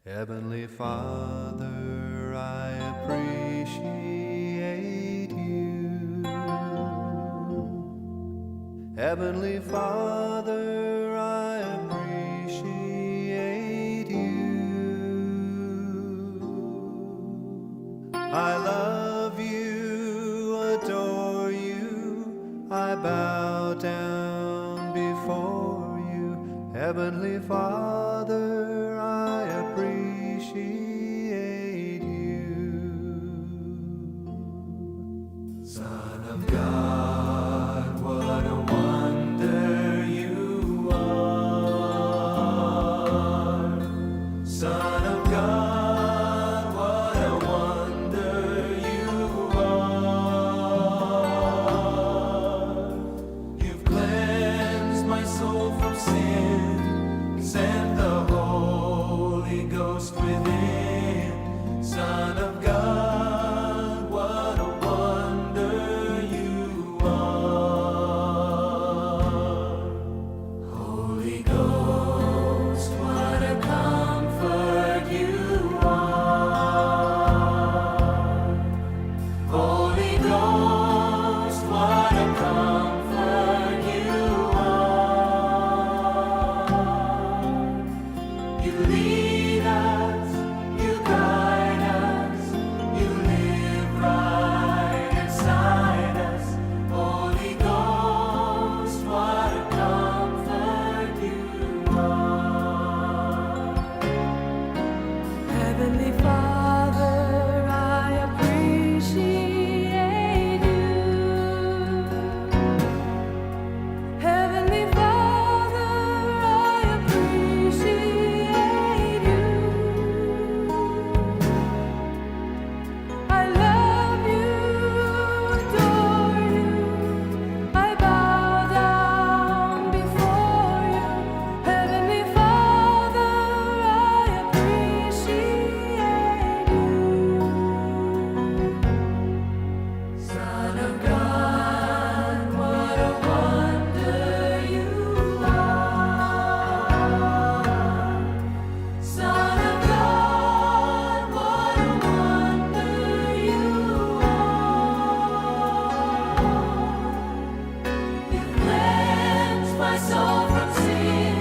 Heavenly Father, I appreciate you. Heavenly Father, I appreciate you. I love you, adore you, I bow down before you. Heavenly Father, I appreciate you. Son of God, what a wonder you are. Son of God, what a wonder you are. You've cleansed my soul from sin, sent the Holy Ghost within. Son of God, what a wonder you are. Holy Ghost, what a comfort you are. Holy Ghost, what a comfort you are. You lead us, you guide us, you live right inside us. Holy Ghost, what a comfort you are. Heavenly Father, I appreciate you. Heavenly Father, I appreciate you. I love you, adore you. I bow down before you. Heavenly Father, I appreciate you. Son of God, what a wonder you are. Son of God, what a wonder you are. You cleansed my soul from sin,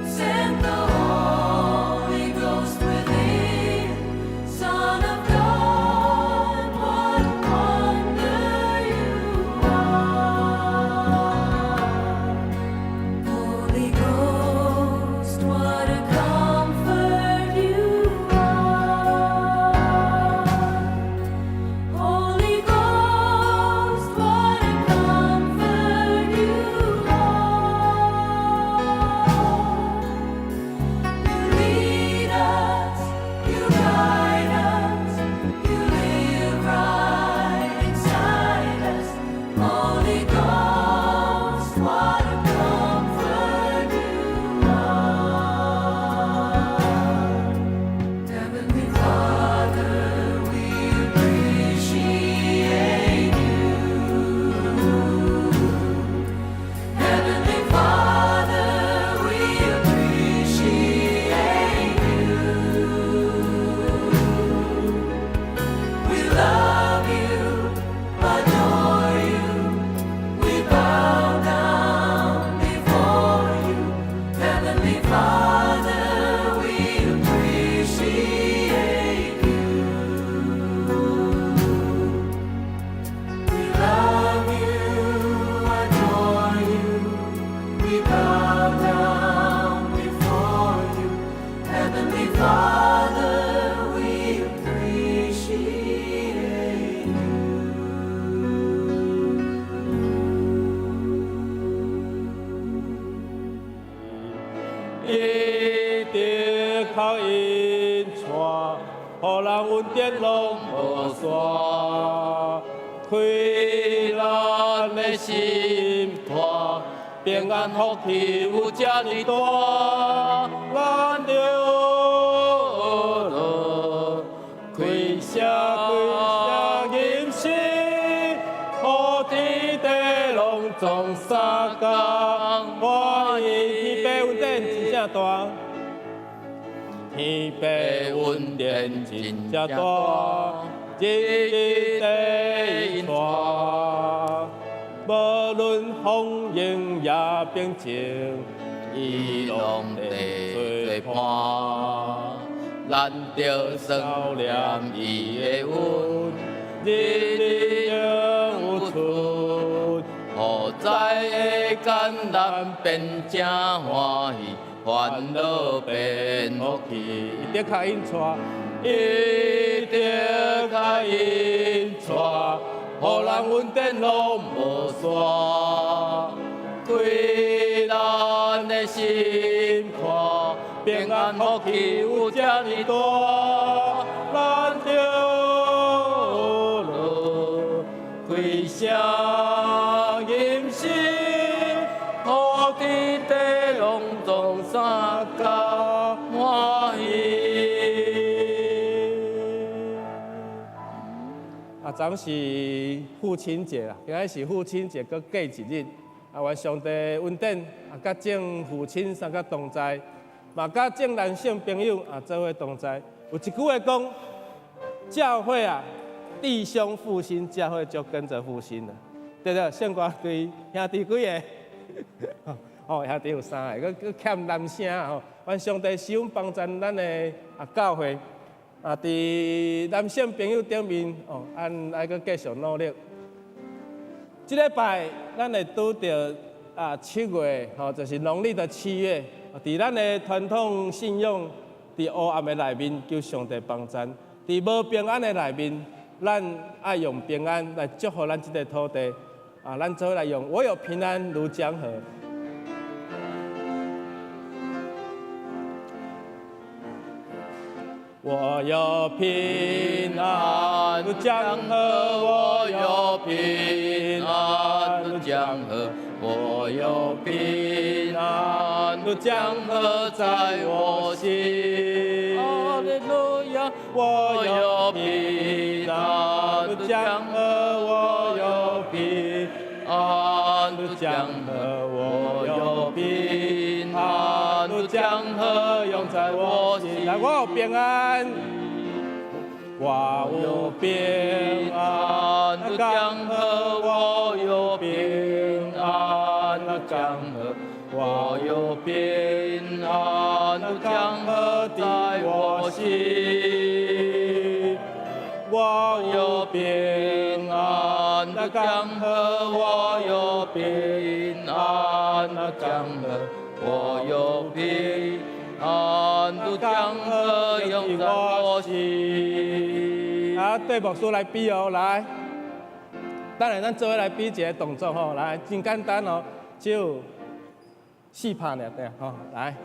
sent the Holy Ghost within. Son of God, what a wonder you are. Holy Ghost, what a comfort you are. Holy Ghost, what a comfort you are. You lead us, you guide us, you live right inside us. Holy Ghost, what a comfort you are. Heavenly Father, we appreciate you. Heavenly Father, we appreciate you. We love you, adore you. We bow down before you. Heavenly Father, we appreciate you. We love you, adore you. We bow down before you. Heavenly Father, we appreciate you. 伊的口音带，予人恩典攏無散，開咱的心肝，平安福氣有遮爾大，咱著學開聲開聲吟詩，予天地攏總相共，歡喜天父恩典真正大。天天父恩典真正大，日日地引帶，無論風湧也平靜，伊攏佇做伴。咱著思念伊的恩，日日永有出。予知的艱難變成歡喜，煩惱變福氣。伊的跤引帶，伊的跤引帶，予人恩典攏無散，開咱的心肝，平安福氣有遮爾大，咱著開聲吟詩，土地地攏總相共歡喜。啊，昨是父親節啦，今仔是父親節，閣過一日。啊，願上帝恩典啊，佮眾父親三個同在，嘛佮眾男性朋友啊做伙同在。有一句話講，教會啊，弟兄復興，教會就跟着復興了，對不對？聖歌隊兄弟幾個？哦，兄弟有三個，閣閣欠男聲吼。願上帝使阮幫助咱的啊教會啊，佇男性朋友頂面哦，咱愛閣繼續努力。這禮拜咱會拄著啊七月吼，就是農曆的七月。佇咱的傳統信仰，佇黑暗的內面求上帝幫助；佇無平安的內面，咱愛用平安來祝福咱這個土地。啊，咱做伙來用，我有平安如江河。我有平安如江河，我有平安如江河，我有平安如江河在我心。哈利路亞，我有平安如江河，我有平安如江河，我有平安如江河永在我心。來，我有平安，我有平安如江河，我有平安如江河，我有平安如江河在我心。我有平安如江河，我有平安如江河，我有平安如江河永在我心。啊，對牧師來比哦，來，等下咱做伙來比一個動作吼，來，真簡單哦，只有四拍爾對吼，來。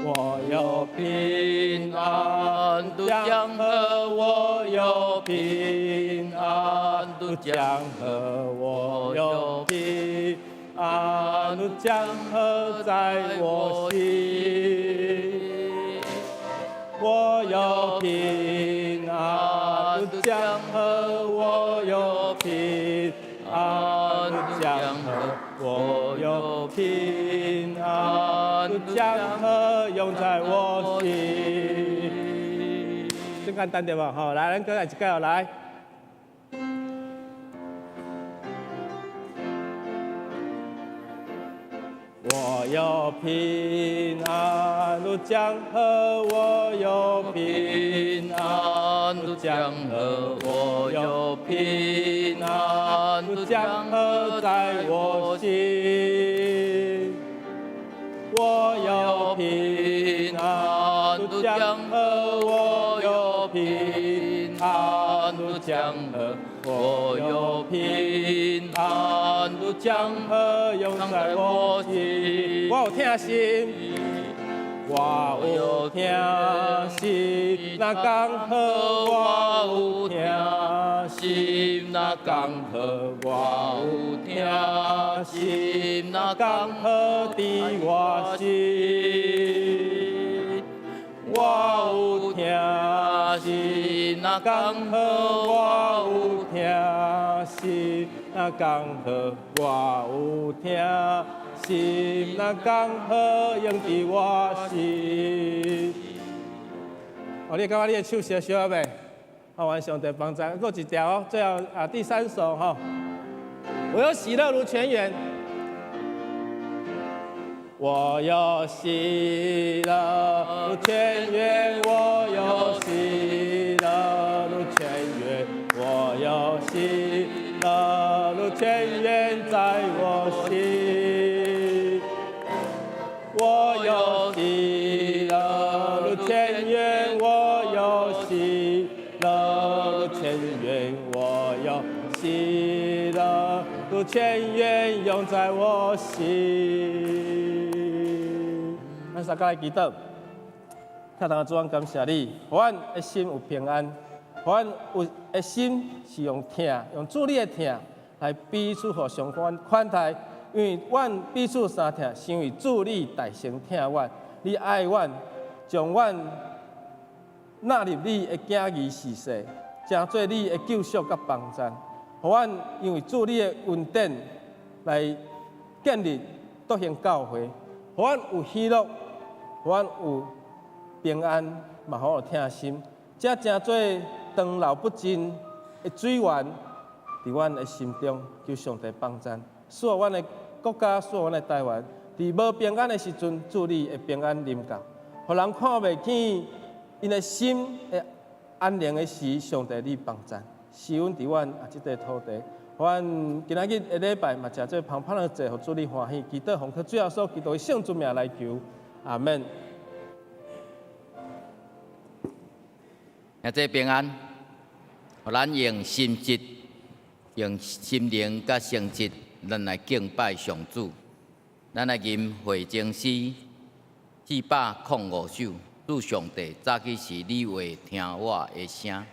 我有平安渡江河，我有平安渡江河，我有平安渡江河在我心。我有平安渡江河，我有平安渡江河，我有平安渡江河永在我心。真簡單對無？吼，來，咱閣來一擺來。我有平安如江河，我有平安如江河，我有平安如江河在我心。我有平安如江河，我有平安如江河，我有平安如江河永在我心。我有疼心，我有疼心，若江河我有疼心，若江河我我有疼心，若江江河伫我心，我有疼心，若江江河河我有疼心，若江河我有疼心，心，若江河湧佇我心。哦，你感覺你的手燒燒未？好，願上帝幫助。閣一條哦，最後啊第三首吼。我有喜樂如泉源，我有喜樂如泉源，我有喜樂如泉源，我有喜樂如泉源在我心。我有喜樂如泉源，我有喜樂如泉源，我有喜樂如泉源湧在我心。咱三個來祈禱，天父主，阮感謝你，予阮的心有平安，予阮有的心是用疼，用主你的疼來彼此互相款款待，因為阮彼此相疼，是因為主你大先疼阮，你愛阮，將阮納入你的囝兒視世，成做你的救贖佮幫贊，予阮因為主你的恩典來建立篤行教會，予阮有喜樂，予阮有平安，嘛予阮有疼心，這成做長流不盡的水源，佇阮的心中，求上帝幫贊，賜予阮的國家，賜予阮的台灣，佇無平安的時陣，主你的平安臨到，予人看袂見𪜶的心會安寧的時，上帝你幫贊，賜阮佇阮啊這塊土地，阮今仔日的禮拜嘛，誠做芳芳的祭，予主你歡喜，祈禱奉靠主耶穌基督的聖尊名來求，阿門。兄弟平安，予咱用心智、用心靈佮誠實，咱來敬拜上主。咱來吟會眾詩405首，主上帝早起時，你會聽我的聲。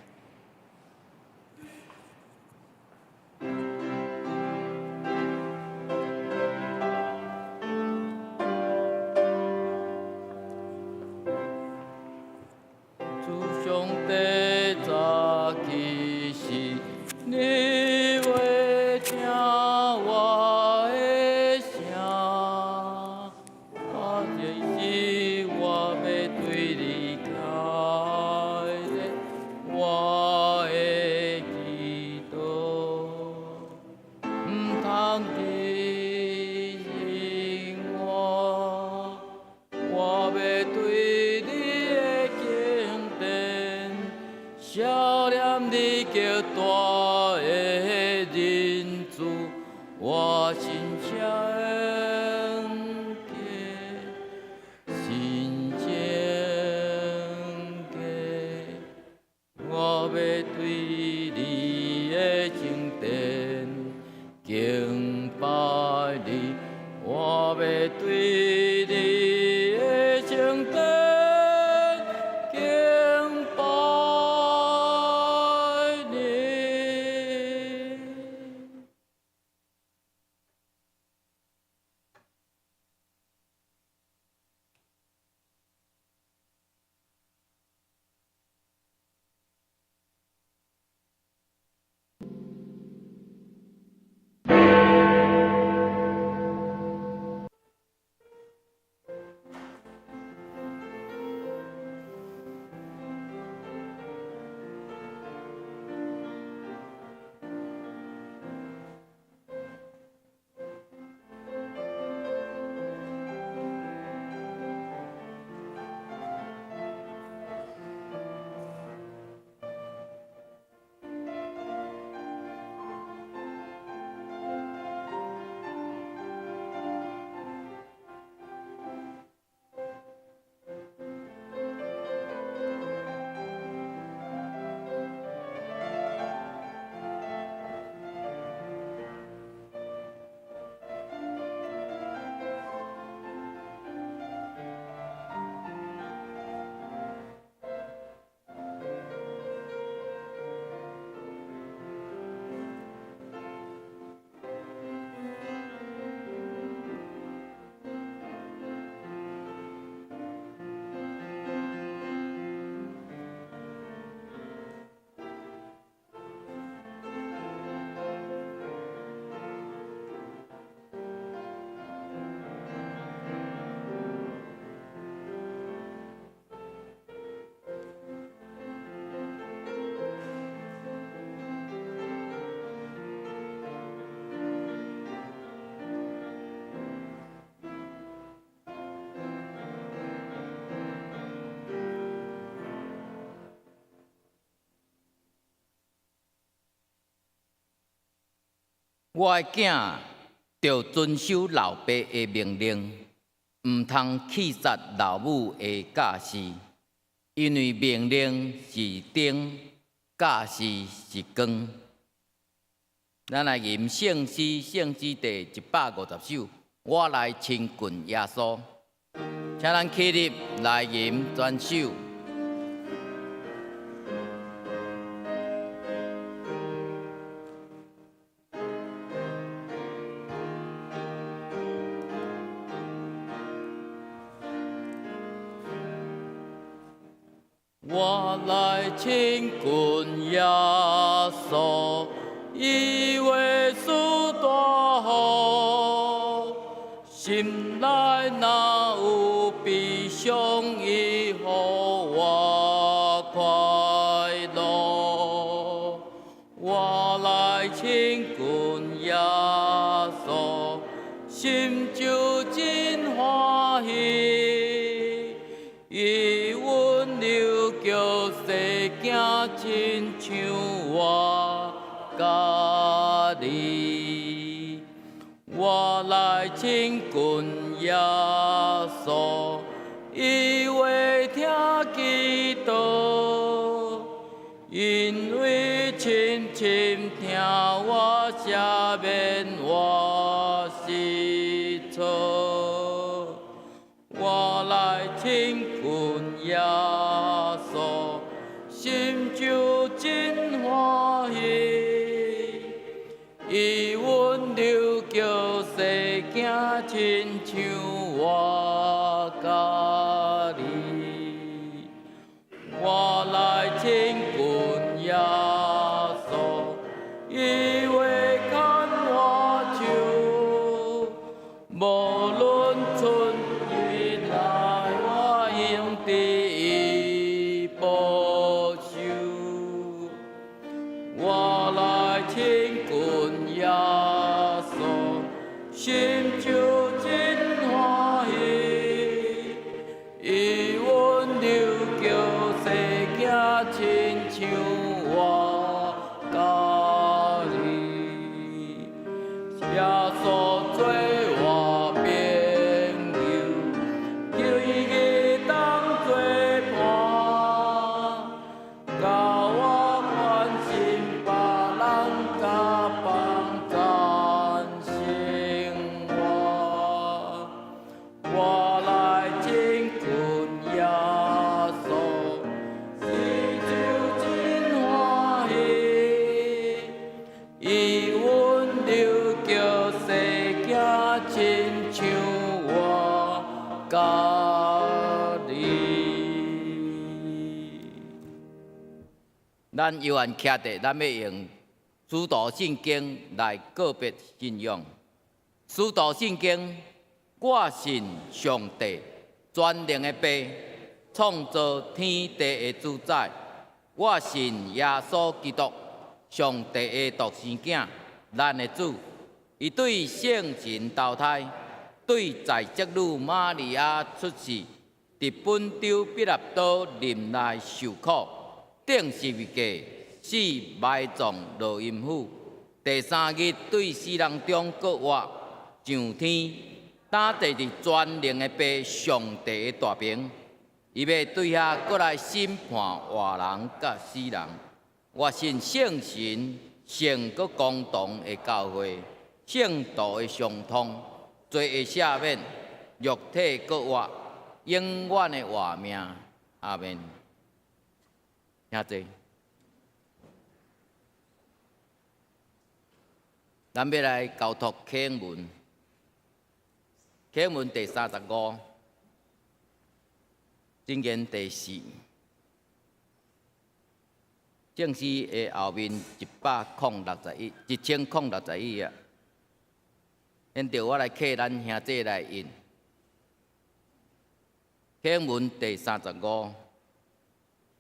主上帝早起時，你會聽我的聲。早起時，我欲對你開我的祈禱，毋通提醒我，我欲對你的聖殿，想念你極大的仁慈，我真誠潔，真誠潔，我欲對你的聖殿敬拜你，我欲對你的聖殿敬拜你。我的囝著遵守老爸的命令，毋通棄絕老母的教示，因為命令是燈，教示是光。咱來吟聖詩，聖詩第150首，我來親近耶穌，請咱起立來吟全首。我來親近耶穌，伊話事大好，心內若有悲傷，伊予我快樂。我來親近耶穌，心就真歡喜，伊溫柔叫細囝，親像我家己。我來親近耶穌，伊會聽祈禱，因為深深疼我，赦免我失錯。我來親近耶穌，心就真歡喜，伊溫柔叫細囝，親像我家己。我來親近耶穌，伊會牽我手，無論春日內我永得伊保守。我來親近耶穌，心就真歡喜，伊溫柔叫細囝，親像我家己。耶穌做我朋友，求伊當作伴，教我關心別人，佮幫贊生活。我來親近耶穌，心就真歡喜，伊溫柔叫細囝，親像我家己。咱猶原徛佇，咱欲用使徒信經來告別信仰。使徒信經，我信上帝全能的父，創造天地的主宰。我信耶穌基督，上帝的獨生囝，咱的主。伊對聖神投胎，對在聖女瑪利亞出世，佇本丟彼拉多任內受苦，釘十字架，死埋葬落陰府。第三日對死人中復活，上天，擔坐佇全能的父上帝的大爿。伊欲對遐閣來審判活人佮死人。我信聖神、聖閣公同的教會，聖徒的相通，罪的赦免，肉體復活，永遠的活命。阿們。請坐。咱欲來交託啟文，啟文第35，箴言第四，聖詩的後面161，1061頁。現在我來替咱兄弟來印。啟文第35，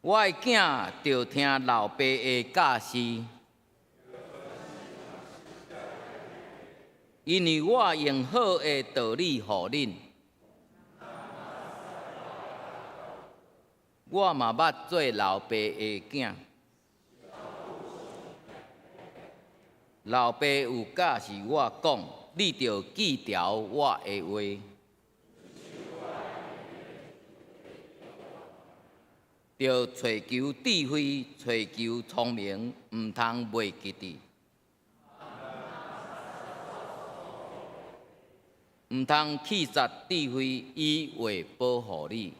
我的囝著聽老爸的教示，因為我用好的道理予恁。我嘛捌做老爸的囝，老爸有教示我講，你著記牢我的話。著揣求智慧，揣求聰明，毋通袂記得。毋通棄絕智慧，伊會保護你。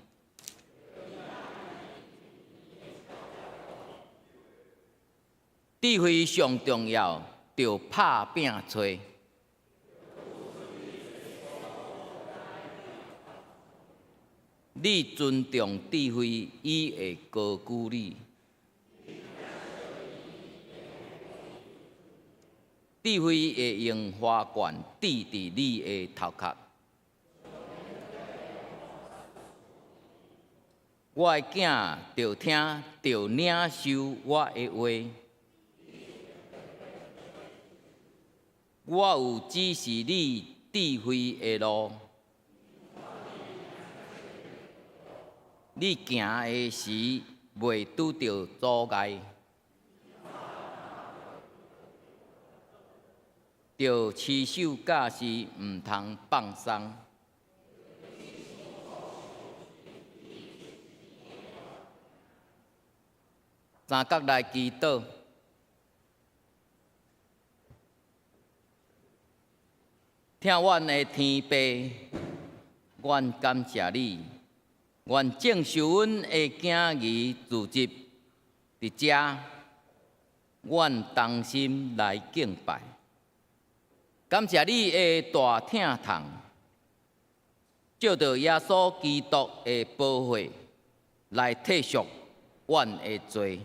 智慧上重要，著拍拚揣。你尊重智慧，伊會高舉你。智慧會用花冠戴佇你的頭殼。我的囝著聽，著領受我的話。我有指示你智慧的路。你行的時，袂拄著阻礙。著持守教示，毋通放鬆。三角來祈禱，疼阮的天父，阮感謝你，願正受阮的囝兒聚集佇遮，阮同心來敬拜。感謝你的大疼痛，藉著耶穌基督的寶血來退贖阮的罪。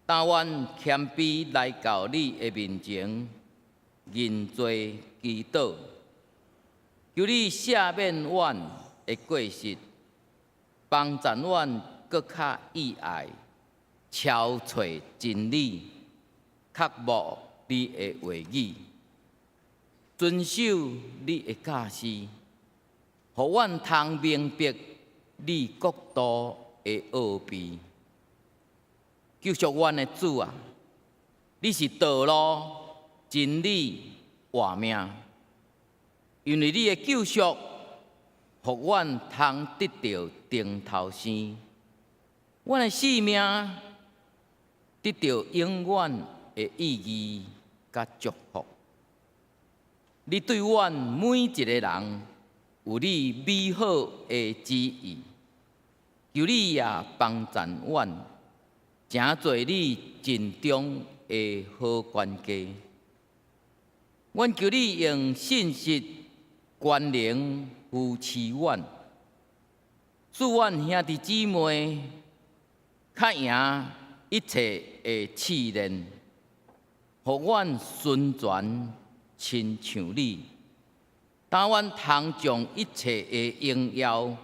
當阮謙卑來到你的面前，認罪祈禱，求你赦免阮的過失，幫助阮閣較意愛，超揣真理，刻慕你的話語，遵守你的教示，予阮通明白你國度的奧秘。救贖阮的主啊，你是道路、真理、活命。因為你的救贖，予阮通得著頂頭生，阮的性命得著永遠的意義佮祝福。你對阮每一個人有你美好的旨意，求你也幫助阮，成做你盡忠的好管家。阮求你用信實、權能扶持阮，使阮兄弟姊妹較贏一切的試煉，予阮順全親像你，當阮通將一切的榮耀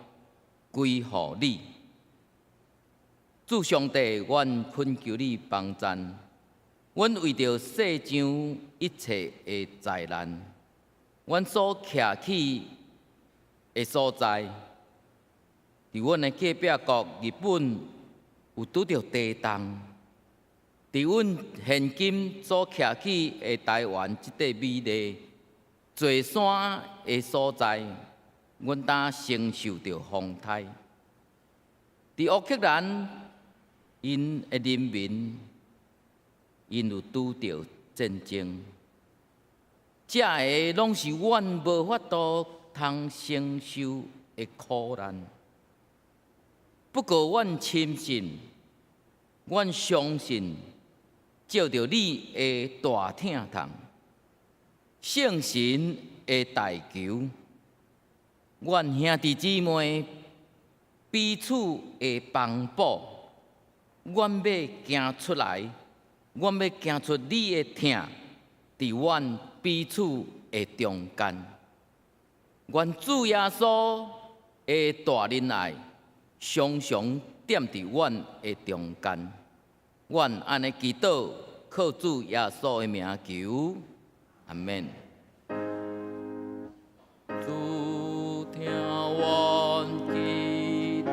歸予你。主上帝，阮懇求你幫贊，阮為著世上一切的災難，阮所徛起的所在，佇阮的隔壁國日本有拄著地動，佇阮現今所徛起的台灣這塊美麗座山的所在，阮當承受著風颱。佇烏克蘭，𪜶的人民，𪜶有拄著戰爭，這个攏是阮無法度通承受的苦難。不過，阮深信，阮相信，藉著你的大疼痛，聖神的代求，阮兄弟姊妹彼此的幫補，阮欲行出來，阮欲行出你的疼，佇阮彼此的中間。願主耶穌的大仁愛常常踮佇阮的中間。阮按呢祈禱，靠主耶穌的名求，阿們。主聽阮祈禱，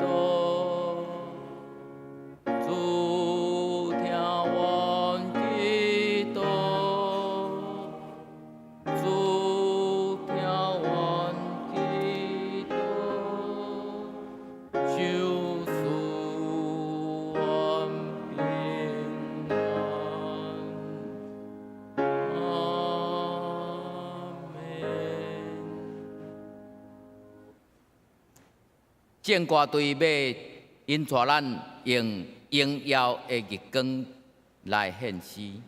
主聽阮祈禱。聖歌隊欲引帶咱用榮耀的日光來獻詩。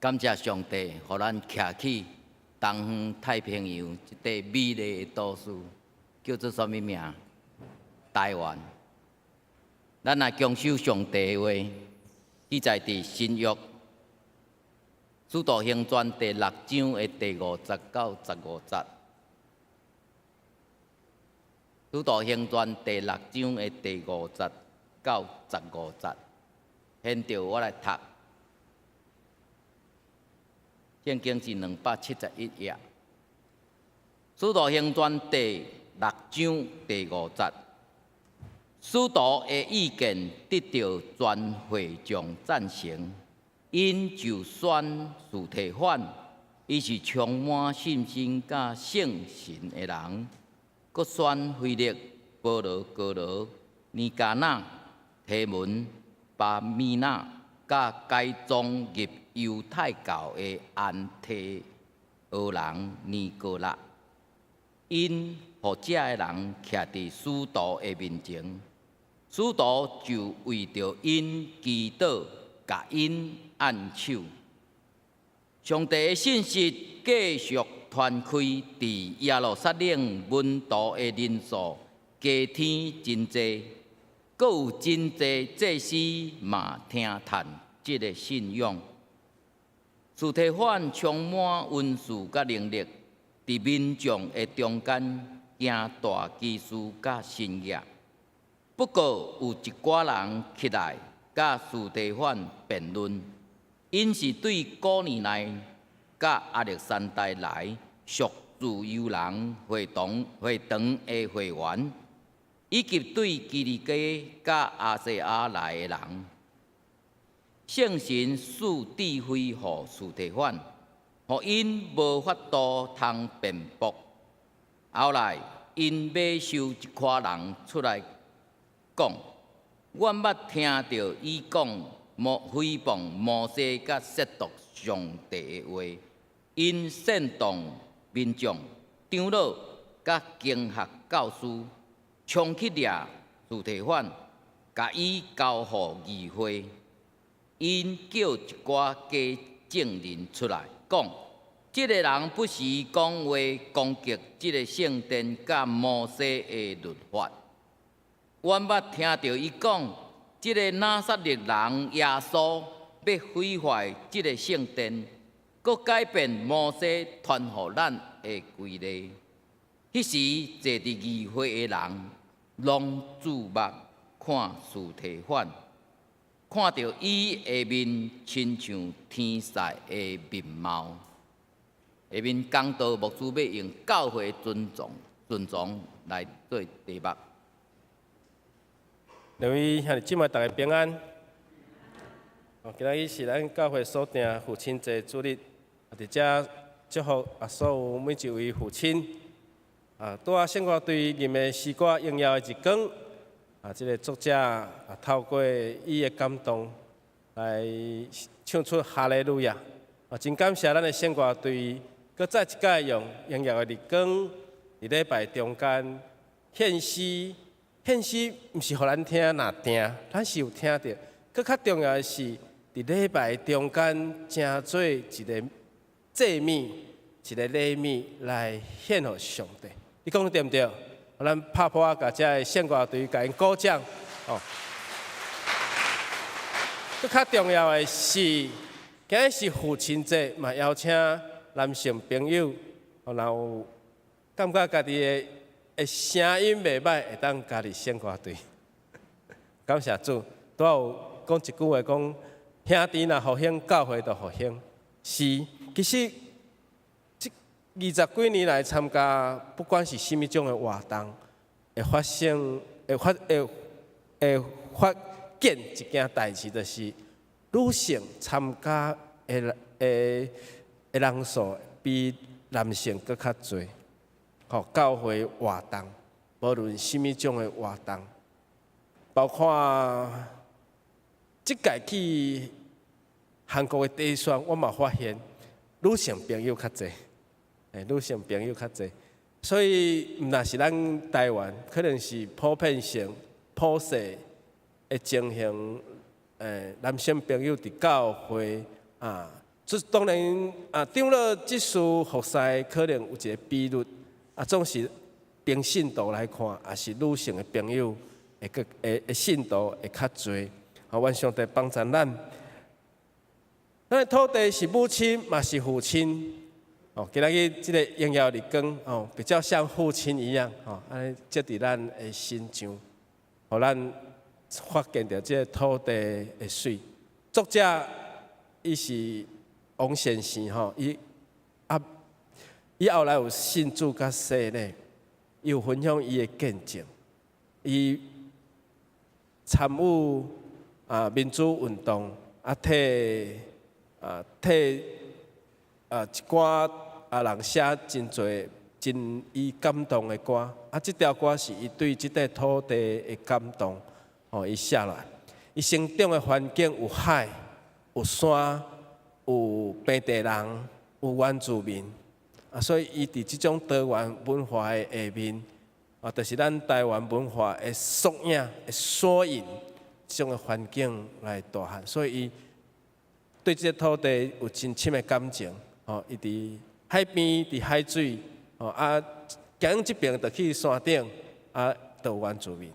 感謝上帝，予咱徛起東方太平洋這塊美麗的島嶼，叫做啥物名？台灣。咱來強守上帝的話，記載佇新約使徒行傳第六章的第五節到十五節。使徒行傳第六章的第五節到十五節，現在我來讀。聖經是271頁。使徒行傳第六章第五節，使徒的意見得到全會眾贊成，𪜶就選司提反，伊是充滿信心佮聖神的人，閣選腓力、波羅哥羅、尼迦哪、提門、巴米納，佮改宗入猶太教的安提阿人尼哥辣，𪜶予遮的人徛佇使徒的面前，使徒就為著𪜶祈禱，共𪜶按手。上帝的信息繼續傳開，佇耶路撒冷門徒的人數加添真濟，閣有真濟祭司嘛聽嘆這个信仰。司提反充滿恩賜佮能力，佇民眾的中間行大奇事佮神蹟。不過有一寡人起來，佮司提反辯論，𪜶是對古利奈佮亞歷山大來屬自由人會堂會堂的會員，以及對基利家佮亞細亞來的人。聖神賜智慧予司提反，予𪜶無法度通辯駁。後來，𪜶買收一寡人出來講，阮捌聽著伊講摩誹謗摩西佮褻瀆上帝的話，𪜶煽動民眾、長老佮經學教師，衝去掠司提反，共伊交予議會。𪜶叫一寡假證人出來講，這个人不時講話攻擊這个聖殿佮摩西的律法。阮捌聽著伊講，這个拿撒勒人耶穌欲毀壞這个聖殿，閣改變摩西傳予咱的規例。彼時坐佇議會的人，攏注目看司提反。看著伊的面親像天使的面貌。下面講道牧師欲用教會尊重尊重來做題目。各位兄弟姊妹，大家平安。哦，今仔日是咱教會所定父親節主日，佇遮祝福啊所有每一位父親。啊，拄仔聖歌隊吟的詩歌《榮耀的日光》，啊，這个作者啊透過伊的感動來唱出哈利路亞。啊，真感謝咱的聖歌隊，閣再一擺用《榮耀的日光》佇禮拜中間獻詩，獻詩毋是予咱聽若定，咱是有聽著。閣較重要的是，佇禮拜中間成做一个祭物，一个禮物來獻予上帝。你講對毋對？咱拍噗仔，共遮的聖歌隊共𪜶鼓掌。哦。閣較重要的是，今日是父親節，嘛邀請男性朋友，哦，若有感覺家己的的聲音袂䆀，會當加入聖歌隊。感謝主，拄仔有講一句話，講兄弟若復興，教會就復興。是，其實這二十幾年來參加，不管是啥物種的活動，會發生、會發、會會發現一件代誌，就是女性參加的的的人數比男性閣較濟。吼，教會活動，無論啥物種的活動，包括這屆去韓國的地選，我嘛發現女性朋友較濟，女性朋友較濟，所以毋但是咱台灣，可能是普遍性、普世的情形，男性朋友佇教會啊，這當然啊，長老執事服侍可能有一個比率，啊，總是憑信徒來看，也是女性的朋友會閣會會信徒會較濟。啊，願上帝幫助咱。咱的土地是母親，嘛是父親。哦，今仔日這个榮耀日光哦，比較像父親一樣，哦，按呢照佇咱的身上，予咱發現著這个土地的媠。作者伊是王先生吼，伊啊，伊後來有信主佮洗禮，伊有分享伊的見證，伊參與啊民主運動，啊替啊替啊一寡啊人寫真濟真伊感動的歌，啊這條歌是伊對這塊土地的感動，哦，伊寫落來。伊成長的環境有海、有山、有平地人、有原住民，啊，所以伊佇這種多元文化的下面，啊，就是咱台灣文化的縮影、的縮影，這種的環境來大漢，所以伊對這個土地有真深的感情。哦，伊佇海邊，佇海水，哦啊，行這爿就去山頂，啊，就有原住民。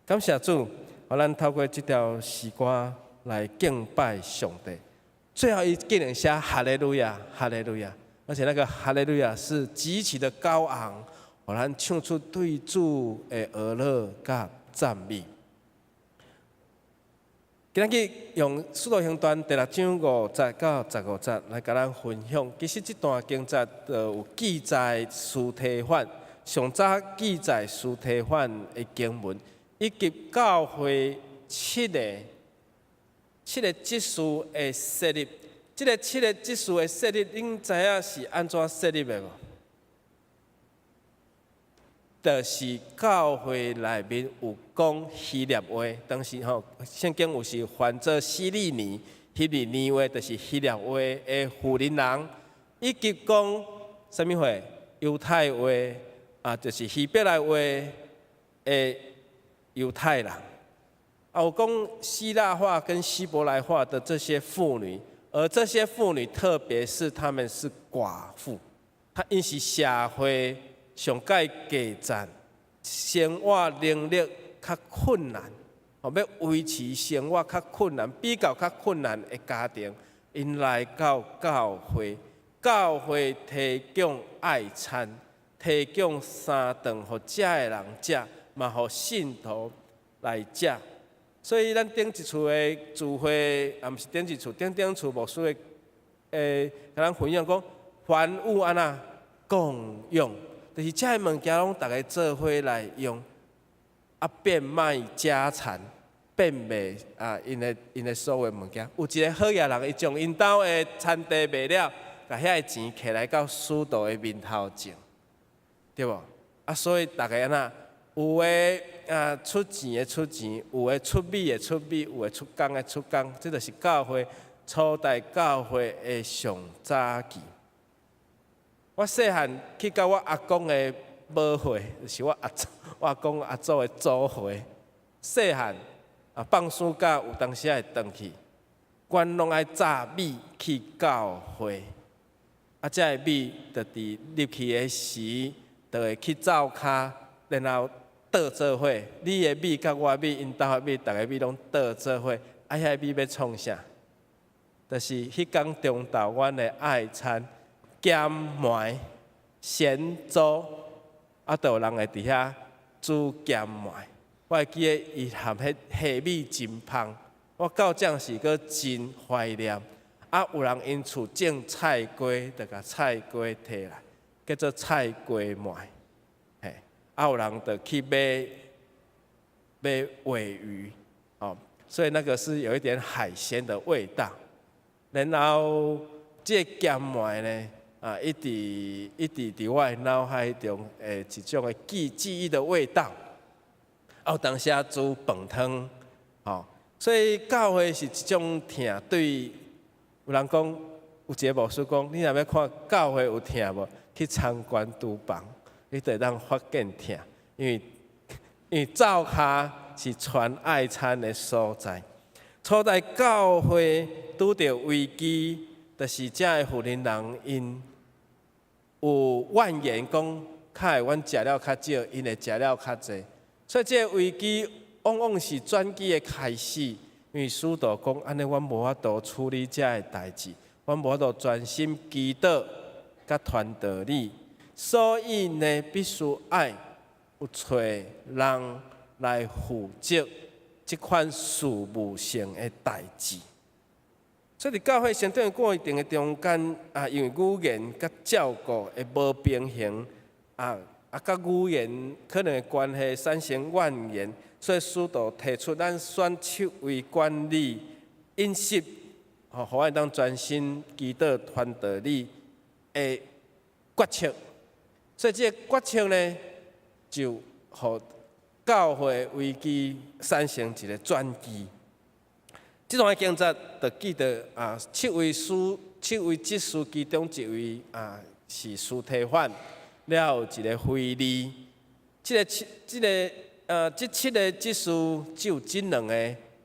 感謝主，予咱透過這條詩歌來敬拜上帝。最後，伊竟然寫哈利路亞，哈利路亞，而且那個哈利路亞是極其的高昂，予咱唱出對主的呵咾佮讚美。今仔日用《使徒行傳》第六章5節到15節來共咱分享。其實這段經節就有記載司提反，上早記載司提反的經文，以及教會七個執事的設立。這个七个執事的設立，恁知影是按怎設立的無？就是教會內面有講希臘話，當時吼聖經有是翻做希利尼，希利尼話就是希臘話的婦人人，以及講啥物話？猶太話啊，就是希伯來話的猶太人。啊，有講希臘話跟希伯來話的這些婦女，而這些婦女特別是她們是寡婦，她𪜶是社會上蓋低層，生活能力較困難，哦，欲維持生活較困難，比較較困難的家庭，𪜶來到教會，教會提供愛餐，提供三頓予遮的人食，嘛予信徒來食。所以咱頂一次的聚會，也毋是頂一次，頂頂次牧師的，共咱分享講，凡物按怎共用，就是遮个物件攏逐家做伙來用，啊變賣家產，變賣啊𪜶的所有物件。有一个好額人，伊將𪜶兜的田地賣了，共遐个錢摕來到使徒的面頭前，對無？啊，所以逐家按怎？有的啊出錢的出錢，有的出米的出米，有的出工的出工，這就是教會初代教會的上早期。我細漢去到我阿公的母會，就是我阿祖、我阿公阿祖的祖會。細漢啊，放暑假有當時會轉去，阮攏愛紮米去教會。啊，這个米就佇入去的時，就會去灶跤，然後倒做伙。你的米佮我的米，𪜶兜的米，逐个米攏倒做伙。啊，遐个米欲創啥？就是彼工中晝阮的愛餐，鹹糜、鹹粥，啊，就有人會佇遐煮鹹糜。我會記得伊含彼蝦米真芳，我到這時閣真懷念。啊，有人𪜶厝種菜瓜，就共菜瓜提來，叫做菜瓜糜。嘿，啊，有人就去買買鮪魚，哦，所以那個是有一點海鮮的味道。然後這个鹹糜呢，啊，一直一直佇我的腦海中，的一種的記憶的味道。啊，有當時仔煮飯湯，吼，所以教會是一種疼對。有人講，有一个牧師講，你若欲看教會有疼無？去參觀廚房，你就會當發現疼，因為灶跤是傳愛餐的所在。初代教會拄著危機，就是遮的婦人人𪜶有怨言講，較會阮食了較少，𪜶會食了較濟，所以這個危機往往是轉機的開始。因為使徒講，按呢阮無法度處理遮的代誌，阮無法度專心祈禱佮傳道理，所以呢，必須愛有揣人來負責這款事務性的代誌。所以佇教會成長的過程的中間啊，因為語言佮照顧的無平衡啊，佮語言可能的關係產生怨言，所以使徒提出咱選七位管理飲食，予阮會當專心祈禱傳道理的決策。所以這個決策呢，就予教會危機產生一個轉機。這段經節就記得啊，七位執事其中一位啊是司提反，了後一個腓利。這個七、這個呃，這七個執事只有這兩個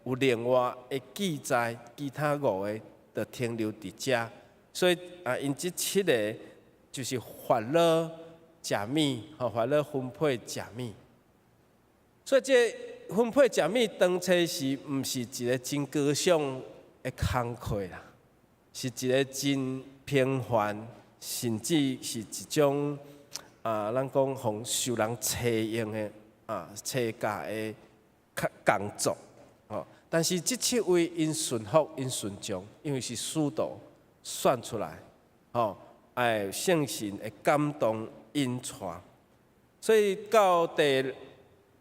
有另外的記載，其他五個就停留佇遮。所以啊，𪜶這七個就是法老食物，予法老分配食物。所以這分配食物當初時毋是一個真高尚的工課啦，是一個真平凡，甚至是一種啊，咱講予受人採用的啊，差價的較工作。吼，但是這七位𪜶順服，𪜶順從，因為是使徒選出來，吼，哎，聖神會感動𪜶帶，所以到第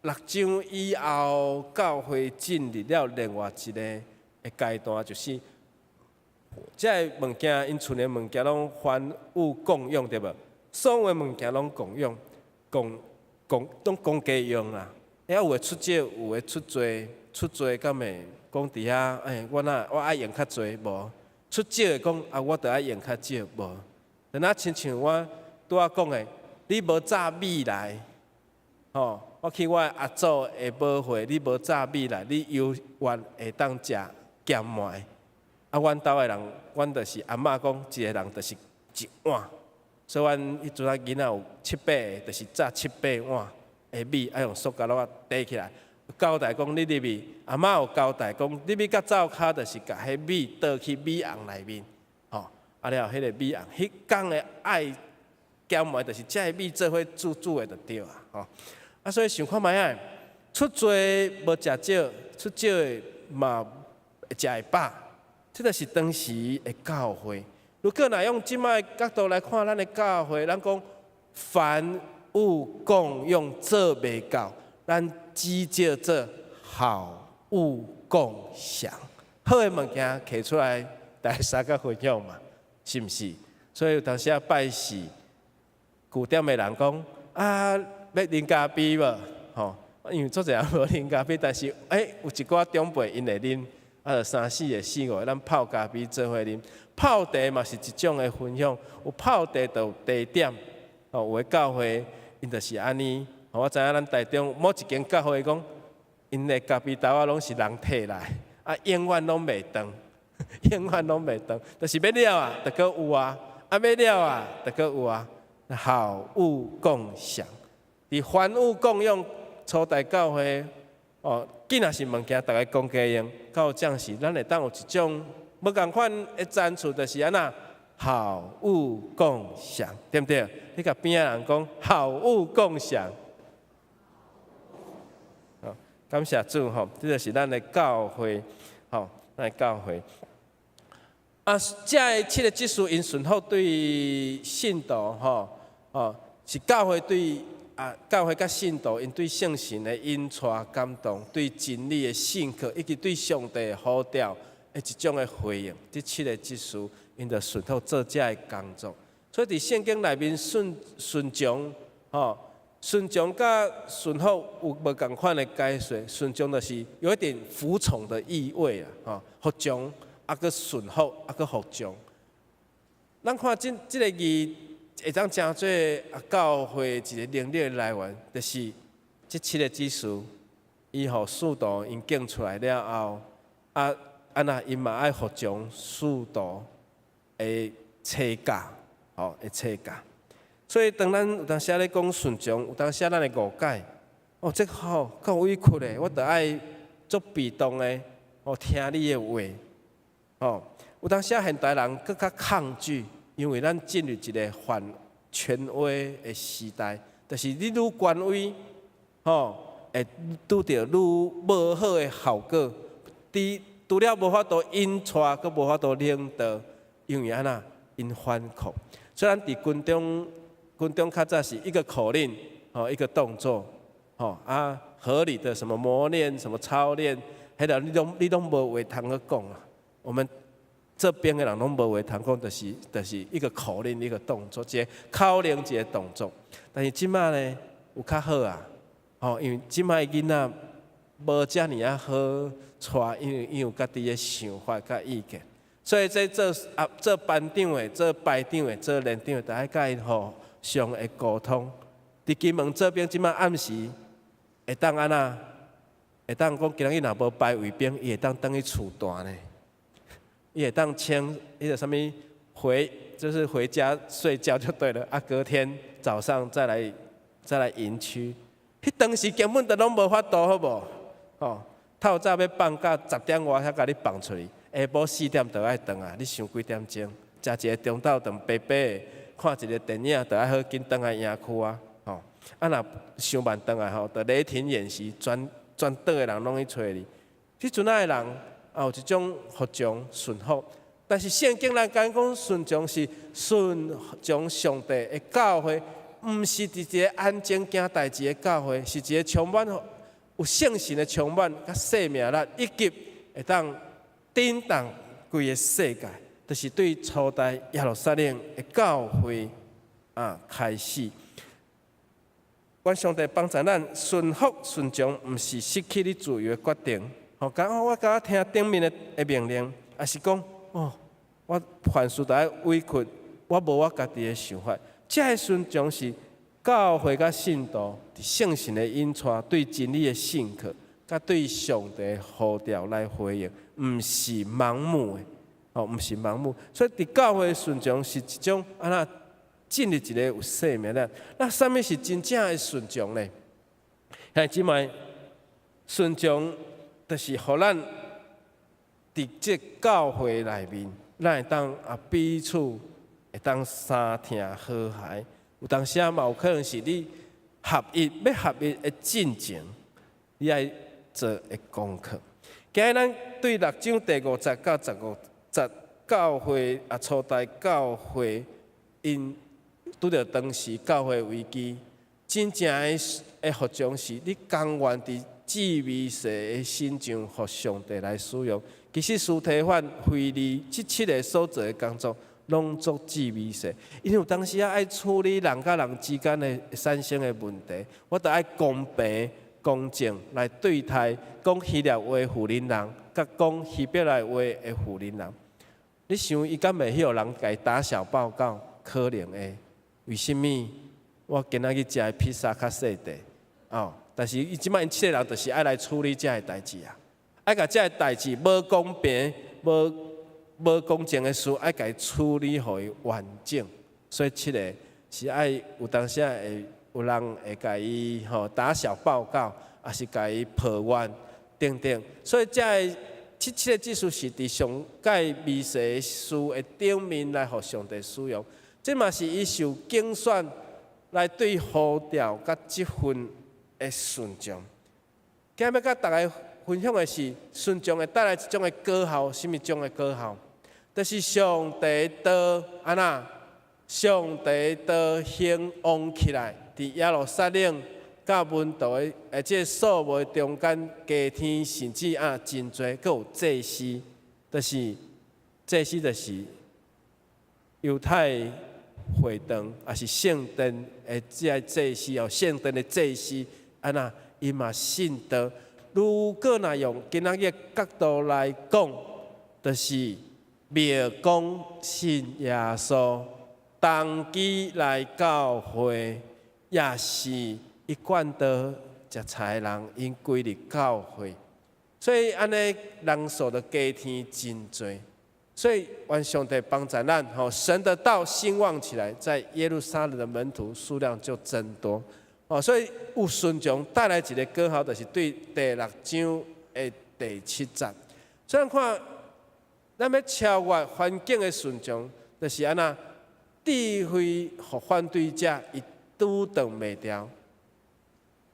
六章以後，教會進入了另外一個的階段，就是這个物件，𪜶厝的物件攏凡物共用，對無？所有的物件攏共用，共共攏公家用啦。遐有的出少，有的出濟，出濟敢會講佇遐？欸，我若我愛用較濟無？出少的講啊，我著愛用較少無？就若親像我拄仔講的，你無紮米來，吼。我去我阿祖的母會，你無紮米來，你猶原會當食鹹糜。啊，阮兜的人，阮就是阿嬤講，一個人就是一碗，所以阮彼陣仔囡仔有七八個，就是紮七八碗的米，愛用塑膠袋提起來。交代講你入去，阿嬤有交代講，入去到灶跤，就是共彼米倒去米甕內面，吼，啊了彼個米甕，彼工的愛鹹糜，就是這个米做伙煮煮的就對啊，吼。啊，所以想看覓仔，出濟無食少，出少的嘛會食會飽，這就是當時的教會。如果若用這擺角度來看咱的教會，咱講凡物共用做袂到，咱只叫做好物共享。好的物件提出來，大家相佮分享嘛，是毋是？所以有當時仔拜四，舊店的人講啊，欲啉咖啡無？吼，因為足濟人無啉咖啡，但是有一寡長輩𪜶會啉，啊，就三四個、四五個，咱泡咖啡做伙啉。泡茶嘛是一種的分享，有泡茶就有茶點，吼，有的教會𪜶就是按呢。我知影咱台中某一間教會講，𪜶的咖啡豆仔攏是人提來，啊，永遠攏袂斷，永遠攏袂斷，就是欲了啊，就閣有啊，啊，欲了啊，就閣有啊，好物共享。佇凡物共用，初代教會哦，既若是物件，逐家公家用，到這時，咱會當有一種無仝款的展出，就是按怎好物共享，對毋對？你共邊仔人講好物共享。好，感謝主吼，這就是咱的教會，吼，咱的教會。啊，這个七個執事𪜶順服對信徒，吼，哦，是教會對。啊，教會佮信徒，𪜶對聖神的引帶感動，對真理的信靠，以及對上帝的呼召的一種的回應。這七個執事，𪜶就順服做這个工作。所以佇聖經內面順順從，吼，順從佮順服有無仝款的解說。順從就是有一點服從的意味啊，吼，服從啊，閣順服啊，閣服從。咱看這這个字，會當成做啊教會一個能力的來源，就是這七個執事，伊予使徒𪜶揀出來了後，啊，按怎𪜶嘛愛服從使徒。的差價，吼的差價。所以當咱有當時咧講順從，有當時咱會誤解，哦，這吼夠委屈的，我著愛足被動的，哦，聽你的話，吼。有當時現代人閣較抗拒，因為咱進入一個反權威的時代，就是你愈權威，吼，會拄著愈無好的效果。佇除了無法度引帶，閣無法度領導，因為按怎？𪜶反抗。雖然佇軍中，軍中較早是一個口令，吼，一個動作，吼啊，合理的什麼磨練、什麼操練，彼個你攏無話通去講啊。我們這邊的人攏無話通講，就是一個口令、一個動作，一個口令、一個動作。但是這馬呢，有較好啊，吼，因為這馬囡仔無遮爾仔好帶，因為𪜶有家己的想法佮意見，所以這做啊做班長的、做排長的、做連長的，著愛佮𪜶互相的溝通。佇金門這邊，這馬暗時會當按怎？會當講今仔日若無排衛兵，伊會當轉去厝蹛呢？伊會當請彼個啥物回，就是回家睡覺就對了。啊，隔天早上再來營區。彼當時根本就攏無法度，好無？吼，透早欲放到10點外才共你放出去，下晡4點就愛轉來。你想幾點鐘？食一個中晝頓，白白的，看一個電影，就愛好緊轉來營區啊！吼，啊若傷慢轉來吼，就雷霆演習，全全島的人攏去揣你。彼陣仔的人啊，有一種服從順服，但是聖經咱講講順從是順從上帝的教誨，毋是佇一個安靜行代誌的教會，是一個充滿有聖神的充滿，佮生命力，以及會當震動規个世界，就是對初代耶路撒冷的教會啊開始。願上帝幫助咱順服順從，毋是失去你自由的決定。吼，講我敢聽頂面的命令，抑是講哦，我凡事都愛委屈，我無我家己的想法。這个順從是教會佮信徒佇聖神的引帶，對真理的信靠，佮對上帝的呼召來回應，毋是盲目的，哦，毋是盲目。所以佇教會順從是一種按怎進入一個有生命的。那啥物是真正的順從呢？兄弟姊妹，順從就是予咱佇這教會內面，咱會當啊彼此會當相疼和諧。有當時仔嘛有可能是你合一欲合一的進前，你愛做的功課。今日咱對六章第五節到15節教會啊初代教會，𪜶拄著當時教會危機，真正的的服從是你甘願佇至微細的身上，予上帝來使用。其實司提反、腓利這七个所做的工作，攏足至微細。因為有當時仔愛處理人佮人之間的產生的問題，我著愛公平、公正來對待講希臘話婦人人，佮講希伯來話的婦人人。你想伊敢會去予人共伊打小報告？可能會。為啥物？我今仔日食的披薩較細塊？哦，但是伊這擺𪜶七个人就是愛來處理這个代誌啊，愛共這个代誌無公平、無公正的事，愛共伊處理予伊完整。所以七个是愛有當時會有人會共伊吼打小報告，抑是共伊抱怨等等。所以這个這七个執事是佇上蓋微細的事的頂面來予上帝使用。這嘛是伊受揀選來對呼召佮職分的順從。今日欲佮大家分享的是順從會帶來一種的果效，啥物種的果效？就是上帝的按怎？上帝的興旺起來，佇耶路撒冷佮門徒的這个數目中間，加添甚至啊真濟，閣有祭司，就是祭司就是猶太會堂，抑是聖殿的這个祭司哦，聖殿的祭司，按怎？伊嘛信道。如果若用今仔日的角度來講，就是糜公信耶穌，動機來教會，也是一貫的食菜的人𪜶歸入教會，所以按呢人數就加添真濟。所以願上帝幫助咱，吼，神的道興旺起來，在耶路撒冷的門徒數量就增多。哦，所以有順從帶來一个果效，就是對第六章的第七節。所以看，咱欲超越環境的順從，就是按怎智慧予反對者伊阻擋袂牢。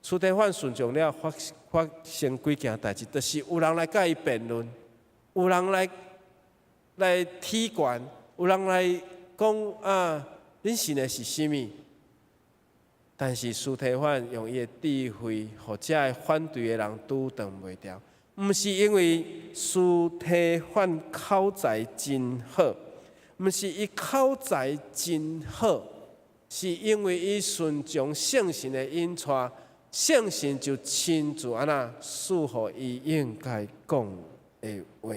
司提反順從了，發發生幾件代誌，就是有人來佮伊辯論，有人來來挑懸，有人來講啊，恁信的是啥物？但是司提反用伊的智慧，予遮个反對的人阻擋袂牢。毋是因為司提反口才真好，毋是伊口才真好，是因為伊順從聖神的引帶，聖神就親自按怎賜予伊應該講的話。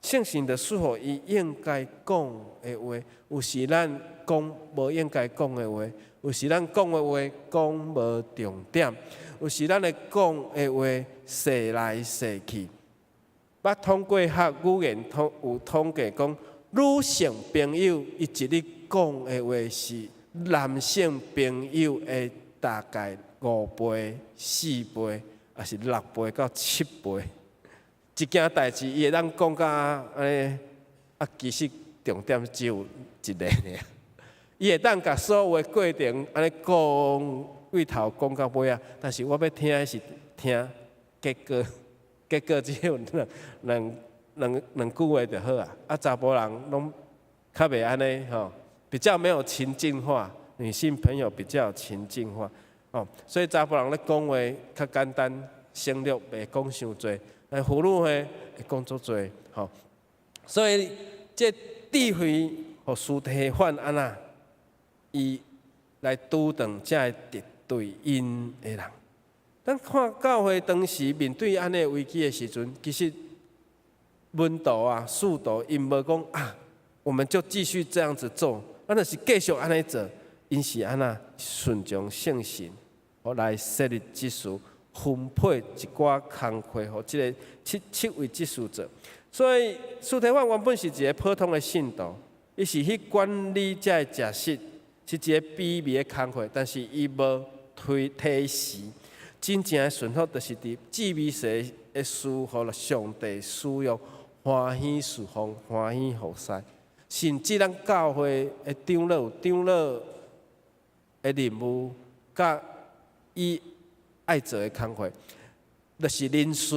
聖神就賜予伊應該講的話，有時咱講無應該講的話，有時咱講的話講無重點，有時咱的講的話踅來踅去。捌統計學語言統有統計講，女性朋友伊一日講的話是男性朋友的大概五倍、四倍，抑是六倍到七倍。一件代誌，伊會當講甲按呢，啊，其實重點只有一个爾。伊會當共所有的過程按呢講，對頭講到尾仔，但是我欲聽的是聽結果，結果只有兩兩兩兩句話就好啊。啊，查埔人攏較袂按呢吼，比較沒有情境化，女性朋友比較有情境化，哦，所以查埔人咧講話較簡單，省略，袂講傷濟。但婦女呢會講足濟，吼。所以這智慧予司提反按怎，伊來阻擋遮个敵對𪜶的人。咱看教會當時面對按呢危機的時陣，其實門徒啊、使徒𪜶無講啊，我們就繼續這樣子做，咱就是繼續按呢做，𪜶是按怎順從聖神，予來設立執事，分配一寡工課，予這个七七位執事做。所以司提反原本是一个普通的信徒，伊是去管理遮个食食，是一个卑微的工課，但是伊無推推辭。真正的順服，就是佇至微細的事，予上帝使用，歡喜事奉，歡喜服侍。甚至咱教會的長老有長老的任務，佮伊愛做的工課，就是人事、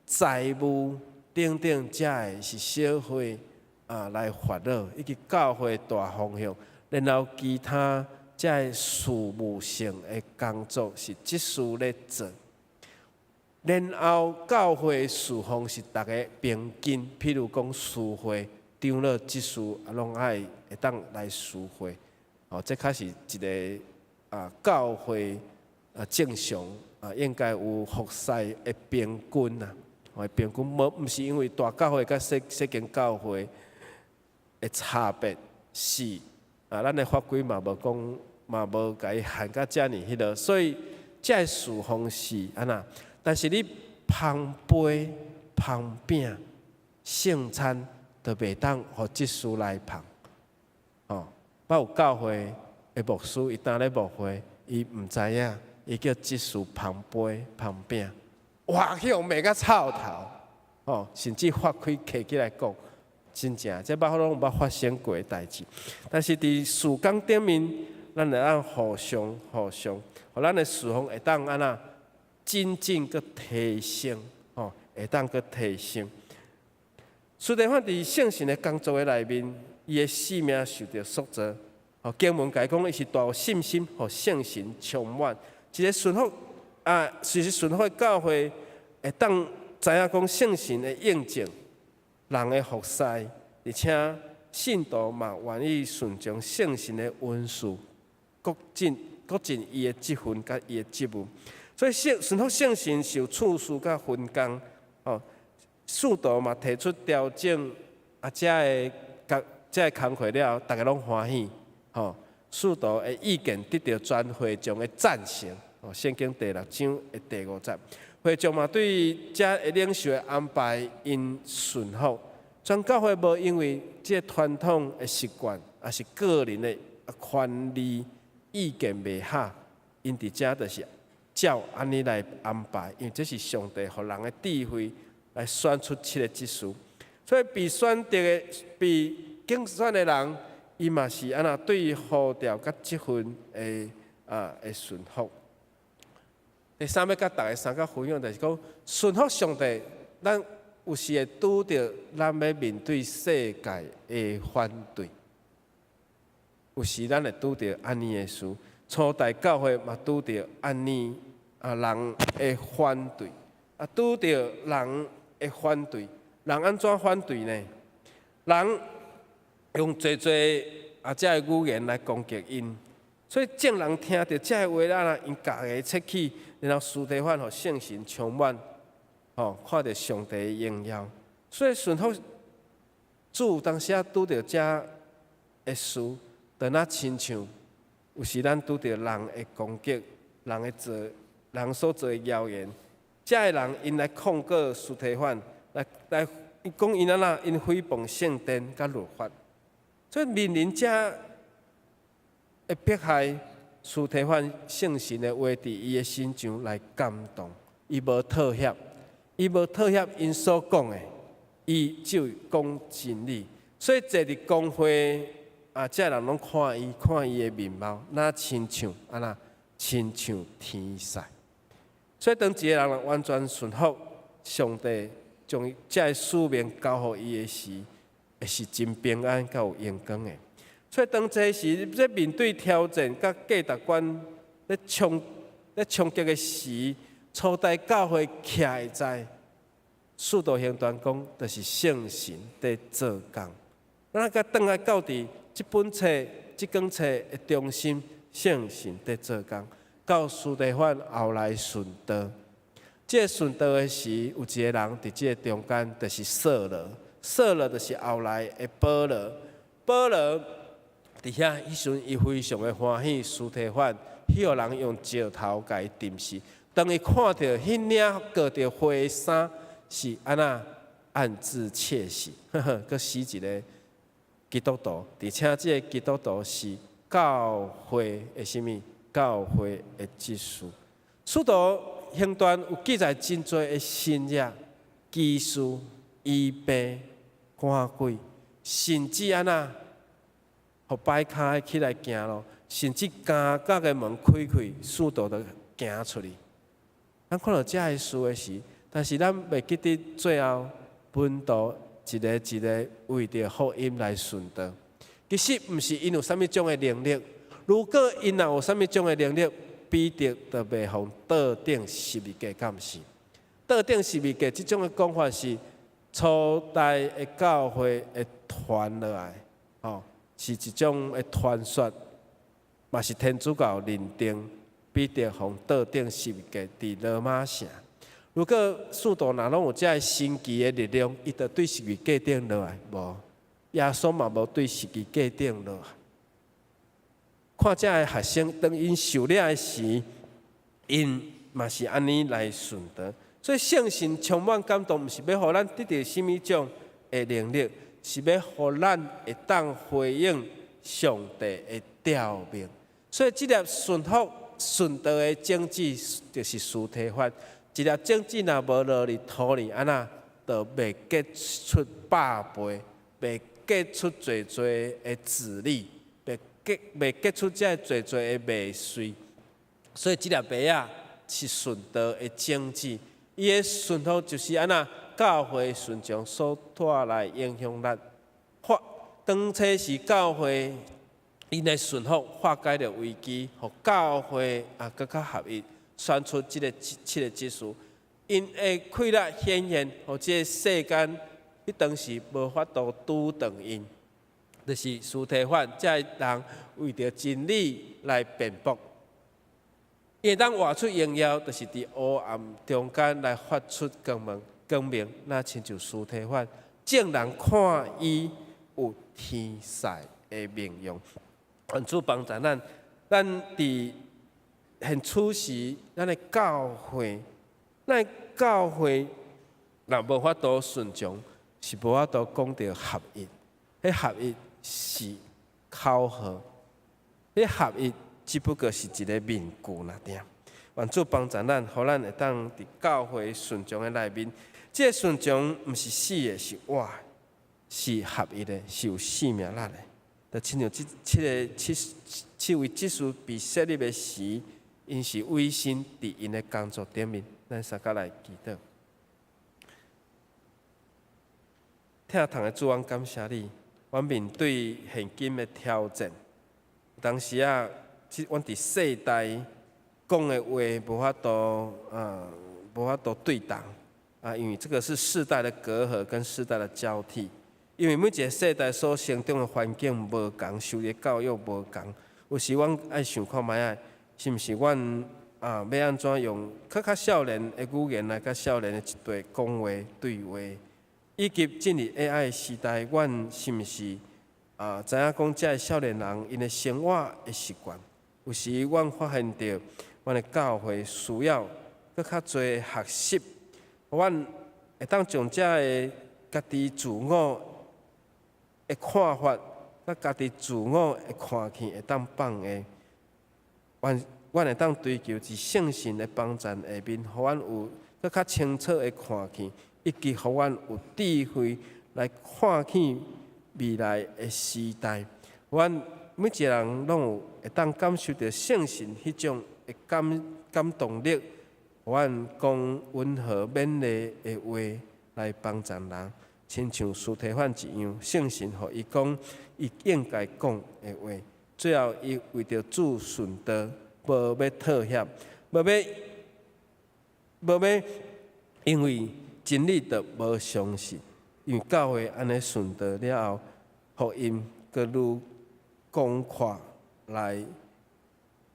財務等等，遮个是小會啊來煩惱，以及教會大方向，然後其他遮个事務性的工作是執事咧做。然後教會事奉是逐个平均，譬如講司會、長老、執事啊，攏愛會當來司會。哦，這較是一个啊教會啊正常啊應該有服侍的平均啊，哦平均無毋是因為大教會佮細細間教會的差別是啊，咱的法規嘛無講嘛無共伊限甲遮爾彼落，所以這个事奉是按怎？但是你捧杯、捧餅、聖餐就袂當予執事來捧，哦。捌有教會的牧師，伊當咧牧會，伊毋知影，伊叫執事捧杯、捧餅，哇！去予罵甲臭頭，哦，甚至發開氣起來講，真正這捌攏有捌發生過的代誌。但是佇事工頂面，咱會當互相互相，予咱的事奉會當按怎精進閣提升，吼，會當閣提升。司提反佇聖神的工作的內面，伊的生命受著塑造。吼，經文共伊講，伊是帶有信心，予聖神充滿。一个順服啊，是順服的教會，會當知影講聖神的印證，人的服侍，而且信徒嘛願意順從聖神的恩賜，閣盡閣盡伊的職分佮伊的職務。所以聖順服聖神受處事佮分工，吼，使徒嘛提出調整啊，遮个工遮个工課了後，逐家攏歡喜，吼。使徒的意見得著全會眾的贊成，吼。聖經第六章的第五節，會眾嘛對遮个領袖的安排，𪜶順服，全教會無因為這个傳統的習慣，抑是個人的權利意見袂合，𪜶佇遮就是照按呢來安排，因為這是上帝予人的智慧來選出七个執事。所以被選擇的、被揀選的人，伊嘛是按怎對呼召佮職分的啊的順服。第三欲佮大家相佮分享，就是講順服上帝，咱有時會拄著咱欲面對世界的反對，有時咱會拄著按呢的事，初代教會嘛拄著按呢啊人的反對，啊拄著人的反對，人按怎反對呢？人用濟濟啊這个語言來攻擊𪜶，所以眾人聽著這个話啦，𪜶共個切齒，然後司提反予聖神充滿，吼，看著上帝的榮耀，所以順服主當時啊拄著這个事，就若親像有時咱拄著人的攻擊，人的做，人所做的謠言，這个人𪜶來控告司提反，來來講𪜶按怎，𪜶誹謗聖殿佮律法，所以面臨這的迫害，司提反聖神的話佇伊的身上來感動，伊無妥協。伊無妥協，𪜶所講的，伊只有講真理。所以坐佇公會啊，這人攏看伊，看伊的面貌，若親像按怎，親像天使。所以當一個人完全順服上帝，將這个使命交予伊的時，會是真平安佮有榮光的。所以當這時咧面對挑戰佮價值觀咧衝擊的時，初代教會徛會在，使徒行傳講，就是聖神佇做工。咱閣轉來到佇這本冊、這卷冊的中心，聖神佇做工。到司提反後來殉道，這个殉道的時，有一个人佇這个中間，就是掃羅。掃羅就是後來的保羅。保羅佇遐，彼時陣伊非常的歡喜，司提反彼予人用石頭共伊釘死。當伊看著彼領裹著花衫是按怎暗自竊喜，呵呵，閣死一个基督徒，而且這个基督徒是教會的啥物？教會的執事。使徒行傳有記載真濟的神蹟、奇事、醫病、趕鬼，甚至按怎，予跛跤的起來行路，甚至監獄的門開開，使徒就行出去。咱看著這个事的時，但是咱袂記得最後門徒一个一个為著福音來殉道。其實毋是𪜶有啥物種的能力，如果𪜶若有啥物種的能力，彼得就袂予倒釘十字架敢是？倒釘十字架這種的講法是初代的教會會傳落來，吼，是一種的傳說，嘛是天主教認定彼得予倒釘十字架佇羅馬城。如果使徒若攏有這个神奇的力量，伊就對十字架頂落來，無？耶穌嘛無對十字架頂落來。看這个學生當𪜶受掠的時，𪜶嘛是按呢來殉道。所以聖神充滿感動，毋是欲予咱得著啥物種的能力，是欲予咱會當回應上帝的召命。所以這粒順服殉道的種子，就是司提反。一粒種子若無落佇土裡，按怎就袂結出百倍，袂結出濟濟的子粒，袂結出這濟濟的麥穗。所以這粒麥仔是殉道的種子，伊的順服就是按怎教會順從所帶來影響力。化當初是教會𪜶的順服化解著危機，予教會啊閣較合一，選出這个七個執事。𪜶的氣力顯現，予這个世間彼當時無法度阻擋𪜶，就是司提反這个人為著真理來辯駁。伊會當活出榮耀，就是佇黑暗中間來發出光明，光明若親像司提反，眾人看伊有天使的面容。願主幫助咱，咱佇現此時，咱的教會，咱的教會若無法度順從是無法度講著合一。彼合一是口號，彼合一只不過是一个面具爾爾。願主幫助咱，予咱會當佇教會順從的內面，這个順從毋是死的，是活的，是合一的，是有生命力的。就親像這七个七七位執事被設立的時，𪜶是委身佇𪜶的工作頂面，咱相佮來祈禱。疼痛的主，阮感謝你。阮面對現今的挑戰，有當時啊，阮佇世代講的話無法度啊，無法度對同啊，因為這個是世代的隔閡跟世代的交替。因為每一个世代所成長的環境無仝，受的教育無仝，有時阮愛想看覓仔，是毋是阮啊欲按怎用閣較少年的語言來佮少年的一代講話對話，以及進入 AI 時代，阮是毋是啊知影講這个少年人𪜶的生活的習慣？有時阮發現著，阮的教會需要閣較濟學習，阮會當將這个家己自我的看法，佮家己自我的看見會當放下，阮阮會當追求佇聖神的幫助下面，予阮有閣較清楚的看見，以及予阮有智慧來看見未來的時代。阮每一个人攏有會當感受著聖神彼種的感感動力，予阮講溫和勉勵的話來幫助人，親像司提反一樣，聖神予伊講伊應該講的話。最後，伊為著主殉道，無欲妥協，無欲無欲，因為真理就無相信，因為教會按呢殉道了後，福音閣愈廣闊來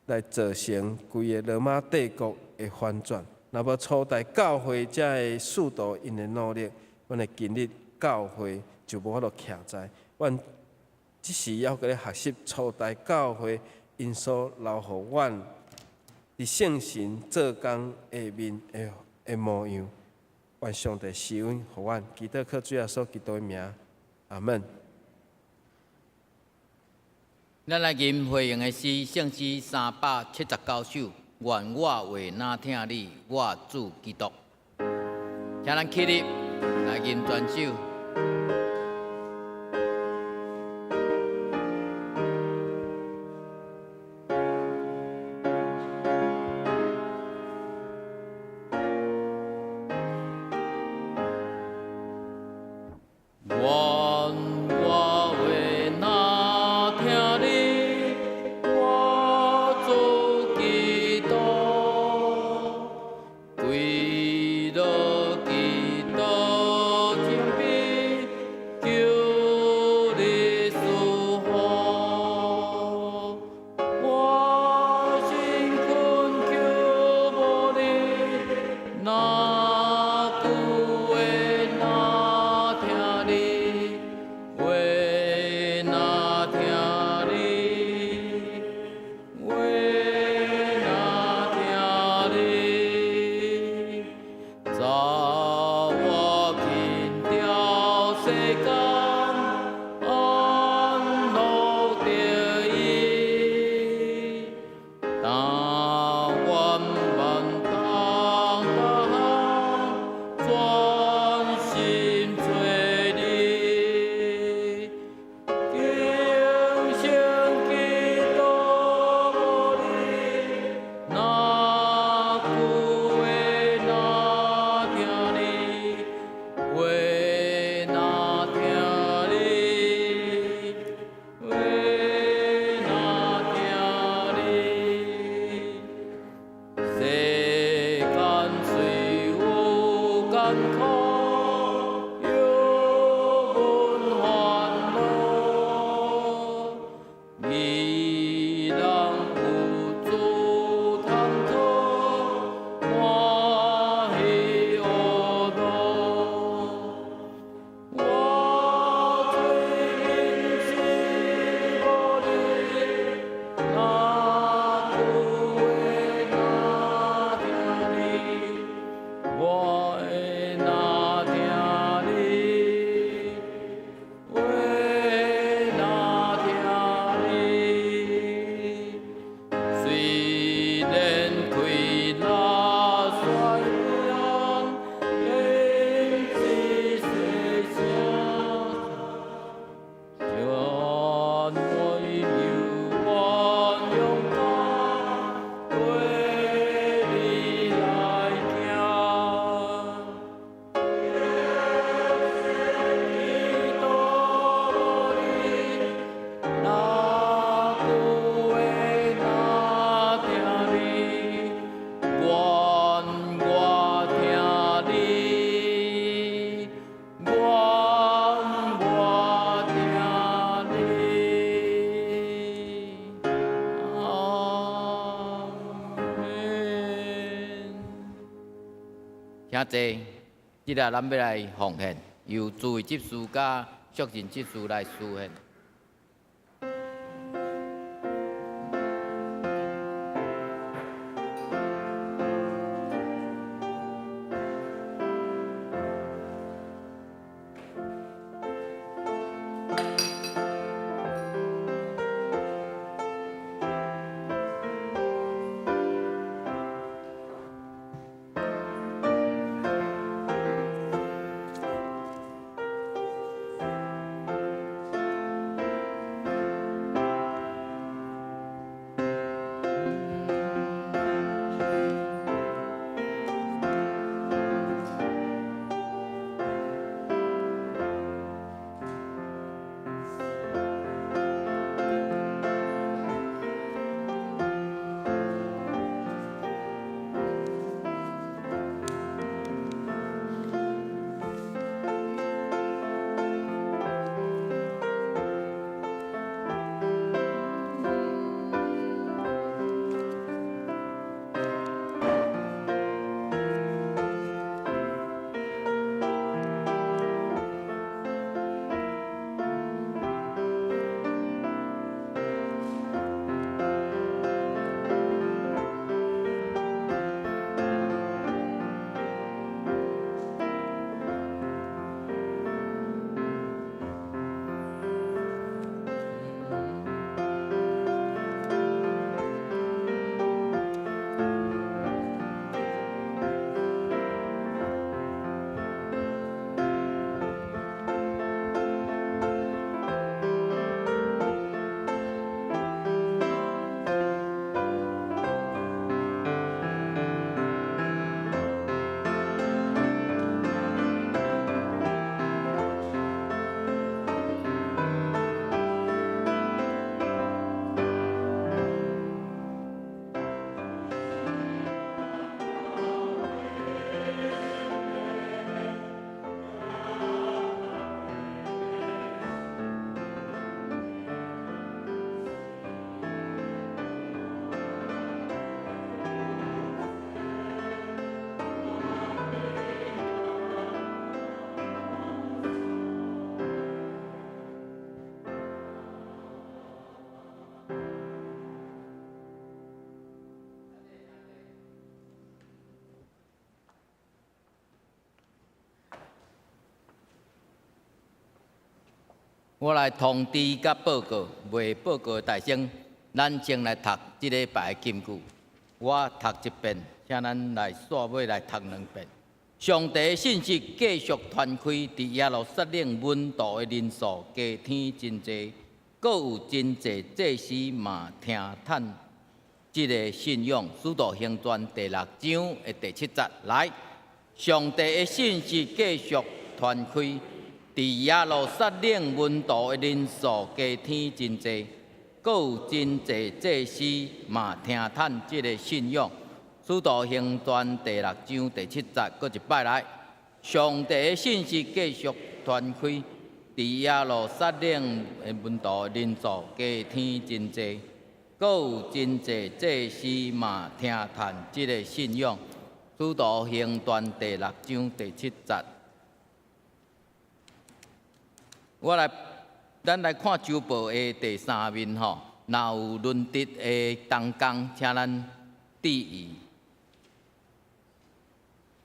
來造成規个羅馬帝國的翻轉。若無初代教會遮个使徒𪜶的努力，阮的今日教會就無法度徛在。阮這時猶閣咧學習初代教會𪜶所留予阮佇聖神做工下面的的模樣。願上帝施恩予阮，祈禱靠主耶穌基督的名，阿門。咱來吟回應的詩，聖詩379首，願我話若疼你，我主基督。請咱起立來吟全首。願我話若疼你，我主基督，為了基督情悲，求你賜福。我心懇求無你，若句話若疼你，話若疼你，話若疼你，早我輕掉世間，安樂得意。但願萬當大項，專心揣你，今生基督無你，若句話若疼你，話若疼弟，這下咱欲來奉獻，由諸位執事佮淑仁執事來司獻。我來通知佮報告，未報告的大聲，咱先來讀這禮拜的金句。我讀一遍，請咱來煞尾來讀兩遍。上帝的信息繼續傳開，佇耶路撒冷門徒的人數加添真濟，閣有真濟祭司嘛聽嘆這个信仰。使徒行傳第六章的第七節，來，上帝的信息繼續傳開。佇耶路撒冷門徒的人數加添真濟，閣有真濟祭司嘛聽嘆這个信仰。使徒行傳第六章第七節，閣一擺來，上帝的信息繼續傳開，佇耶路撒冷的門徒人數加添真濟，閣有真濟祭司嘛聽嘆這个信仰。使徒行傳第六章第七節。我來，咱來看週報的第三面吼，若有輪值的同工，請咱注意。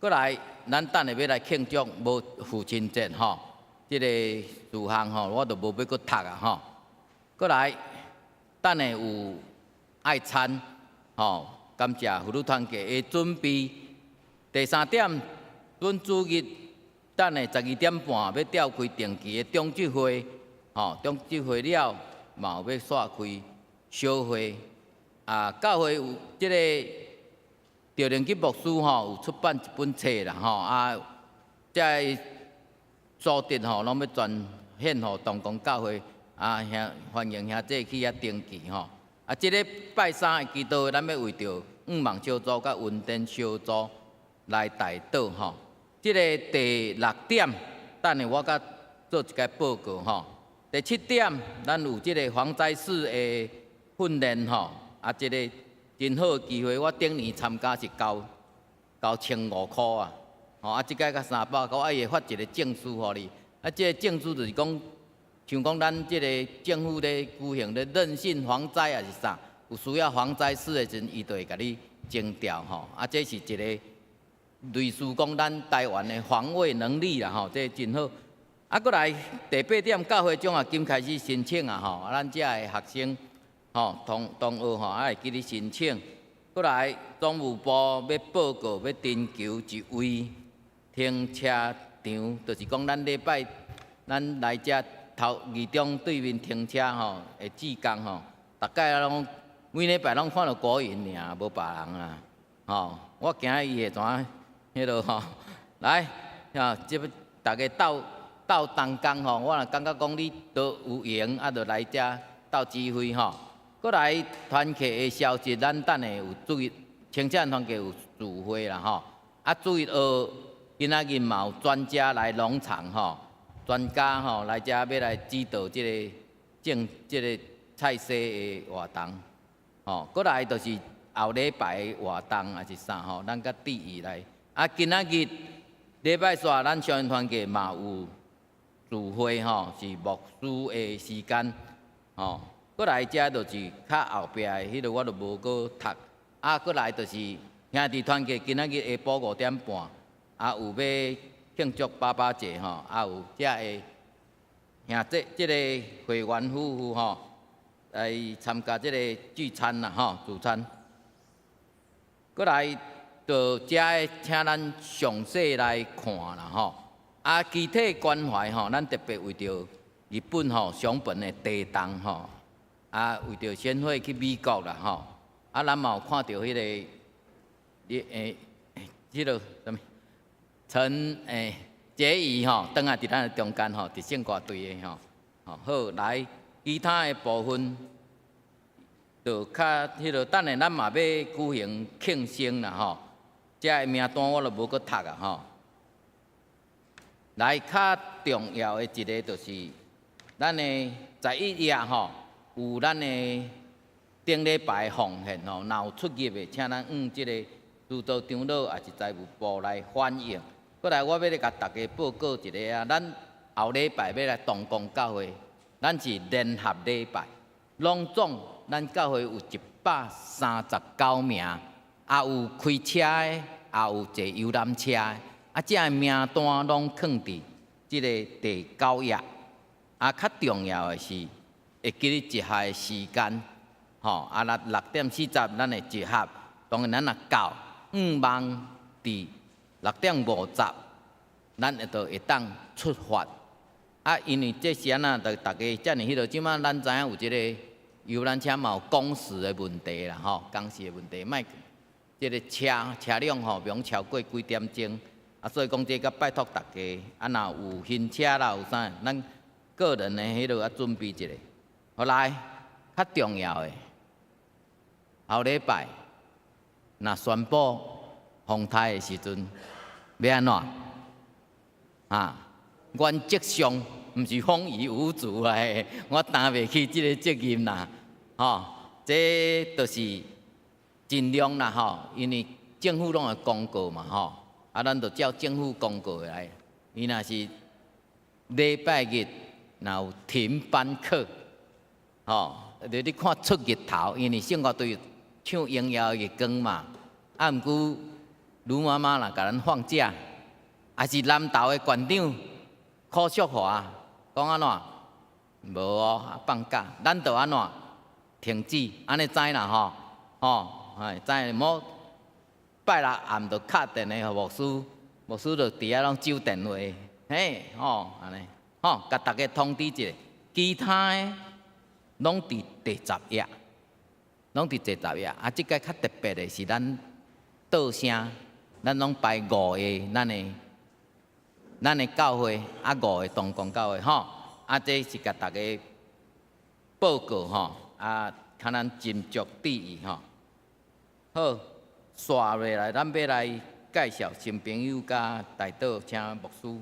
閣來，咱等下欲來慶祝無父親節吼，這个事項吼，我就無欲閣讀啊吼。閣來，等下有愛餐吼，感謝婦女團契的準備。第三點，阮主日。等下12點半欲召開定期的長執會，吼，長執會了嘛有欲煞開小會。啊，教會有這个趙連吉牧師吼，有出版一本冊啦，吼啊，這个所得吼，攏欲全獻予同工教會，啊，兄歡迎兄弟去遐登記吼。啊，這个拜三的祈禱，咱欲為著向望小組佮雲頂小組來代禱吼。這个第六點，等下我閣做一个報告吼。第七點，咱有這个防災士的訓練吼，啊，這个真好的機會，我頂年參加是交95箍啊，吼啊，這擺才300箍，啊，伊會發一個證書予你。啊，這個證書就是講，像講咱這個政府咧舉行咧韌性防災抑是啥，有需要防災士的時陣，伊就會共你徵調吼。啊，這是一個類似講咱台灣的防衛能力啦吼，這真好。啊，閣來第八點，教會獎學金開始申請啊吼，啊，咱遮的學生吼同同學吼，啊會記得申請。閣來總務部欲報告，欲徵求一位停車場，就是講咱禮拜咱來遮頭二中對面停車吼的志工吼，逐擺攏每禮拜攏看著國雲爾，無別人啊，吼，我驚伊會怎彼落吼，來，啊，這欲逐家鬥鬥同工吼，我若感覺講你都有閒，啊，就來遮鬥指揮吼。閣來團契的消息，咱等下有注意，青少年團契有聚會啦吼。啊，注意學今仔日嘛有專家來農場吼，專家吼來遮欲來指導這个種這个菜蔬的活動，吼。閣來就是後禮拜的活動抑是啥吼，咱較注意來。啊，今仔日禮拜四咱少年團契嘛有聚會吼，是牧師的時間吼。閣來遮就是較後壁的彼个，我就無閣讀。啊，閣來就是兄弟團契今仔日下晡5點半，啊有欲慶祝爸爸節吼，啊有遮的兄這這个會員夫婦吼來參加這个聚餐啦吼，聚餐。閣來就遮的請咱詳細來看啦吼。啊，肢體關懷吼，咱特別為著日本吼熊本的地動吼。啊，為著宣會去美國啦吼，啊，咱嘛有看著彼个，你欸，彼个啥物陳欸傑儀吼，轉來佇咱的中間吼，佇聖歌隊的吼，吼好來，其他的部分就較彼个，等下咱嘛欲舉行慶生啦吼，遮的名單我就無閣讀啊吼。來，較重要的一个就是咱的11頁吼。有咱的頂禮拜奉獻吼，若有出入的，請咱向這個督導長老抑是財務部來反映。閣來，我欲來共大家報告一个啊，咱後禮拜欲來同工教會，咱是聯合禮拜，攏總咱教會有139名，也有開車的，也有坐遊覽車的，啊，這个名單攏囥佇這个第九頁。啊，較重要的是，會記得集合的時間，吼，啊，6點40，咱會集合。當然，咱若到，向望佇6點50，咱會就會當出發。啊，因為這是按怎，就逐家遮爾彼落，這馬咱知影有這个遊覽車嘛有工時的問題啦，吼，工時的問題，莫這个車車輛吼，袂超過幾點鐘。啊，所以講這個拜託大家，啊，若有新車啦，有啥，咱個人的彼落啊準備一下。好來，較重要的，後禮拜若宣布風颱的時陣，欲按怎？啊，原則上毋是風雨無阻啊，我擔袂起這個責任啦，吼，這就是盡量啦，吼，因為政府攏會公告嘛，吼，啊，咱就照政府公告的來。伊若是禮拜日若有停班課。吼，就你看出日頭，因為聖歌隊唱榮耀的日光嘛。啊，毋過呂媽媽若共咱放假，抑是南投的縣長柯淑華講按怎？無哦，放假，咱就按怎？停止，按呢知啦吼，吼，哎，知無？拜六暗就敲電話予牧師，牧師就佇遐攏守電話，嘿，吼，按呢，吼，共大家通知一下，其他的攏佇第十頁，攏佇第十頁。啊，這個較特別的是咱桌聲，咱攏排五個，咱的教會啊，五個同工教會吼。啊，這是共大家報告吼，啊，較咱斟酌注意吼。好，紲落來，咱欲來介紹新朋友佮代禱，請牧師，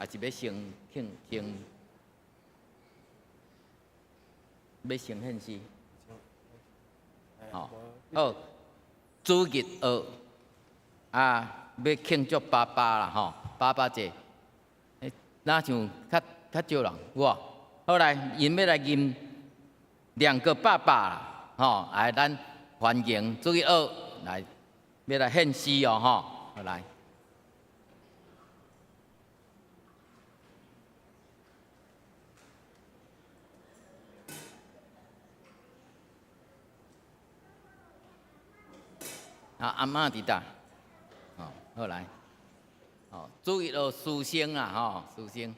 抑是欲先慶先。欲先獻詩，吼，好，主日學。啊，欲慶祝爸爸啦吼，爸爸節，若像較較少人有無？好來，𪜶欲來吟兩個爸爸啦，吼，來咱歡迎主日學來，欲來獻詩哦，吼，好來。啊，阿嬤佇佗？哦，好來，哦，主日學師生啦，吼，師生。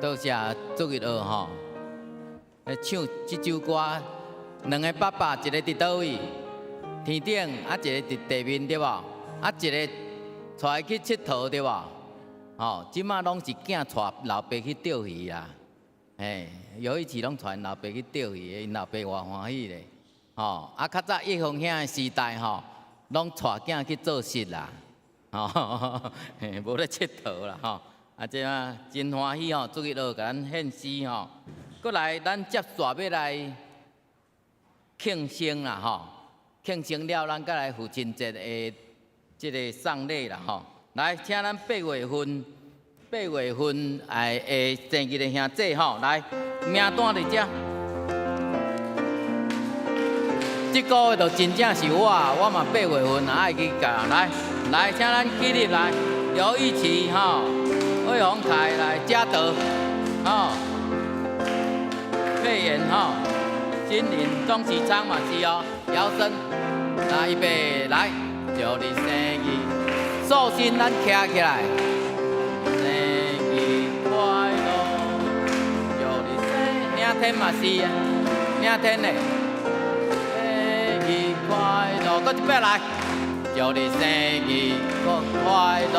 多謝主日學吼，唱這首歌，兩个爸爸，一个佇佗位？天頂，啊，一个佇地面對無？啊，一个帶伊去𨑨迌對無？吼，這馬攏是囝帶老爸去釣魚啦，嘿，有一次攏帶𪜶老爸去釣魚，𪜶老爸偌歡喜咧，吼，啊，較早一峰兄的時代吼，攏帶囝去做穡啦，吼，嘿，無咧𨑨迌啦，吼。啊，這啊真歡喜吼，主日學共咱獻詩吼，閣來咱接續欲來慶生啦吼，慶生了，咱閣來父親節的這个送禮啦吼。來，請咱八月份，八月份哎的生日的兄弟吼，來名單佇遮。這個月就真正是我，我嘛八月份啊愛去共來來，請咱起立來，劉玉琪吼，魏宏凱來，嘉德吼，佩妍吼，新穎鍾啟昌嘛是哦，姚生，來預備來，祝你生日，壽星咱徛起來，生日快樂，祝你生，領天嘛是，領天嘞。生日快樂，閣一擺來，祝你生日快樂，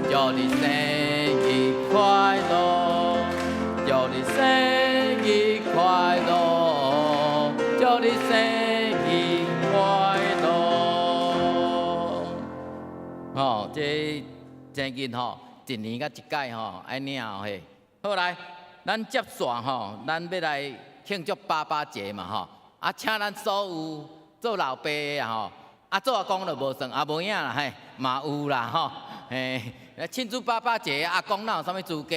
祝你生日快樂，祝你生日快樂，祝你生日快樂。吼，這生日吼，一年才一擺吼，愛領嘿。好來，咱接續吼，咱欲來慶祝爸爸節嘛吼。啊，請咱所有做老爸的吼，啊做阿公就無算，也無影啦嘿，嘛有啦吼，嘿，慶祝爸爸節，阿公哪有啥物資格？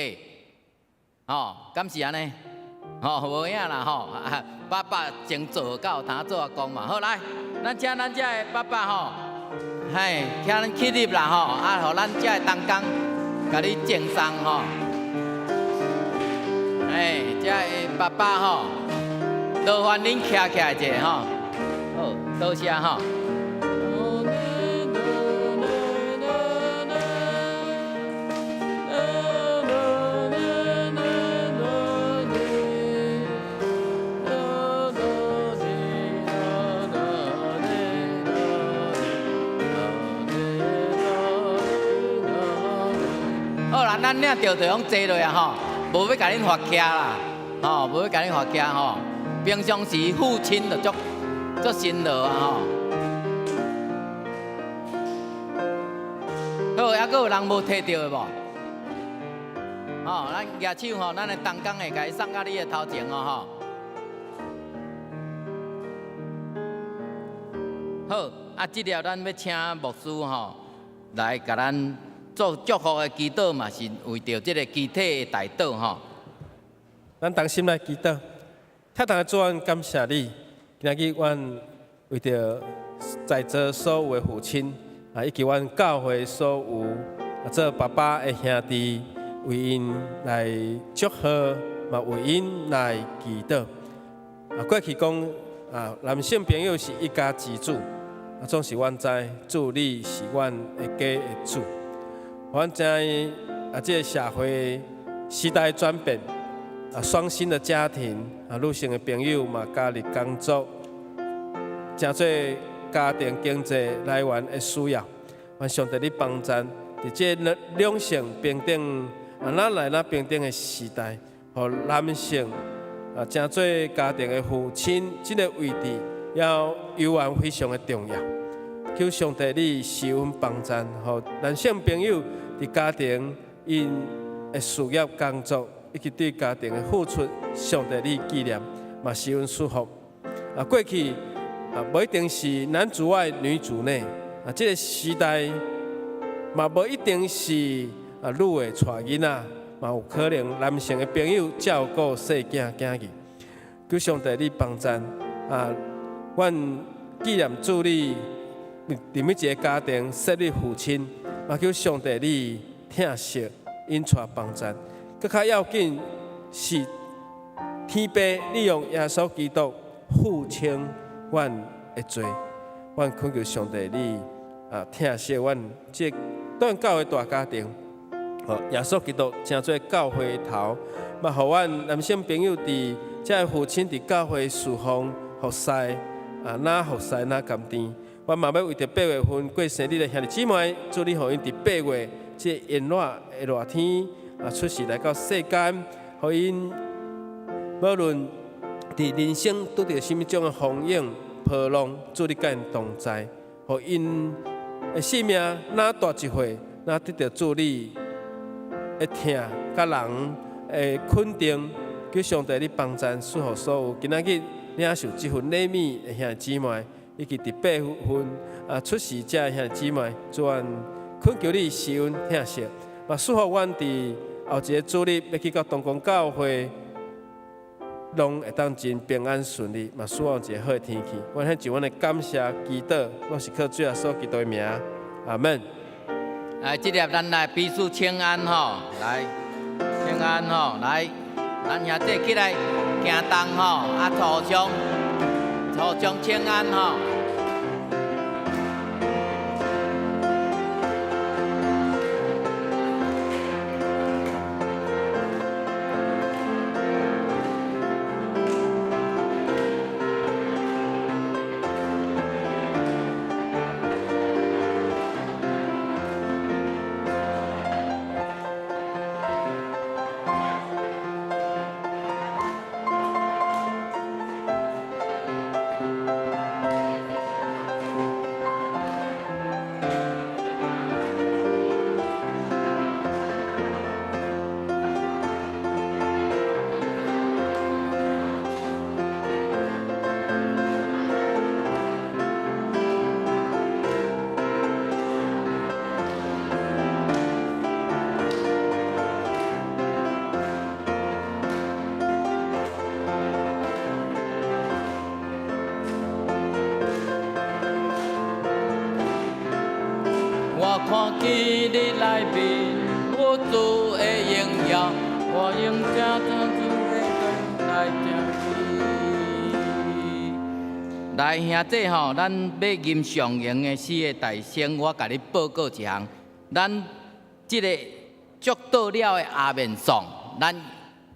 吼，敢是按呢？吼，無影啦吼，啊，爸爸前做到有通做阿公嘛。好來，咱請咱遮的爸爸吼，嘿，請咱起立啦吼，啊，予咱遮的同工共你贈送吼，嘿，遮的爸爸吼。勞煩恁徛起來一下吼，好，多謝吼。好啦，咱領著就攏坐落啊吼，無欲共恁罰徛啦，吼，無欲共恁罰徛吼。平常時父親就足足辛勞啊吼。好，猶閣有人無提著的無？吼，咱舉手吼，咱的同工會共伊送到你的頭前哦吼。好，啊，這粒咱欲請牧師吼來共咱做祝福的祈禱嘛，是為著這个肢體的代禱吼。咱同心來祈禱。天父的主，阮感謝你，今仔日阮為著在座所有的父親，啊，以及阮教會所有啊做爸爸的兄弟，為𪜶來祝賀，嘛為𪜶來祈禱。啊，過去講啊，男性朋友是一家之主，啊，總是阮知主你是阮的家的主。阮知啊，這个社會時代轉變。啊，雙薪的家庭，啊，女性的朋友嘛加入工作，成做家庭經濟來源的需要。願上帝你幫贊，佇這兩性平等，啊，哪來哪平等的時代，予男性啊，成做家庭的父親，這个位置要猶原非常的重要。求上帝你施恩幫贊，予男性朋友佇家庭𪜶的事業工作，以及對家庭的付出，上帝你紀念，嘛施恩祝福。啊，過去啊，無一定是男主外女主內，啊，這个時代嘛無一定是啊女的帶囡仔，嘛有可能男性的朋友照顧細囝囝兒。求上帝你幫贊啊，阮紀念主你佇每一个家庭設立父親，嘛求上帝你疼惜𪜶帶幫贊。閣較要緊是天父，你用耶穌基督付清阮的罪，阮懇求上帝你啊疼惜阮這阮教會大家庭，予耶穌基督成做教會的頭，嘛予阮男性朋友佇這个父親佇教會侍奉服侍啊，若服侍若甘甜。阮嘛欲為著八月份過生日的兄弟姊妹，主你予𪜶佇八月這炎熱的熱天啊，出世來到世間，予𪜶無論佇人生拄著啥物種的風湧波浪，主你佮𪜶同在，予𪜶的性命若大一歲，若得著主你的疼，佮人的肯定，求上帝你幫贊祝福所有今仔日領受這份禮物的兄弟姊妹，以及佇八月份啊出世這的兄弟姊妹，主阮懇求你施恩疼惜，嘛祝福阮佇後一个主日欲去到東光教會攏會當真平安順利，嘛希望一个好的天氣。阮獻上阮的感謝祈禱，攏是靠主耶穌基督的名，阿門。來，這粒咱來彼此請安吼，來，請安吼，來，咱兄弟起來行動吼，啊，互相互相請安吼。我看見你內面有主的榮耀，我用這真主的來聽你。來，兄弟吼，咱欲吟上榮的詩的大聲，我共你報告一項。咱這个祝禱了的阿面頌，咱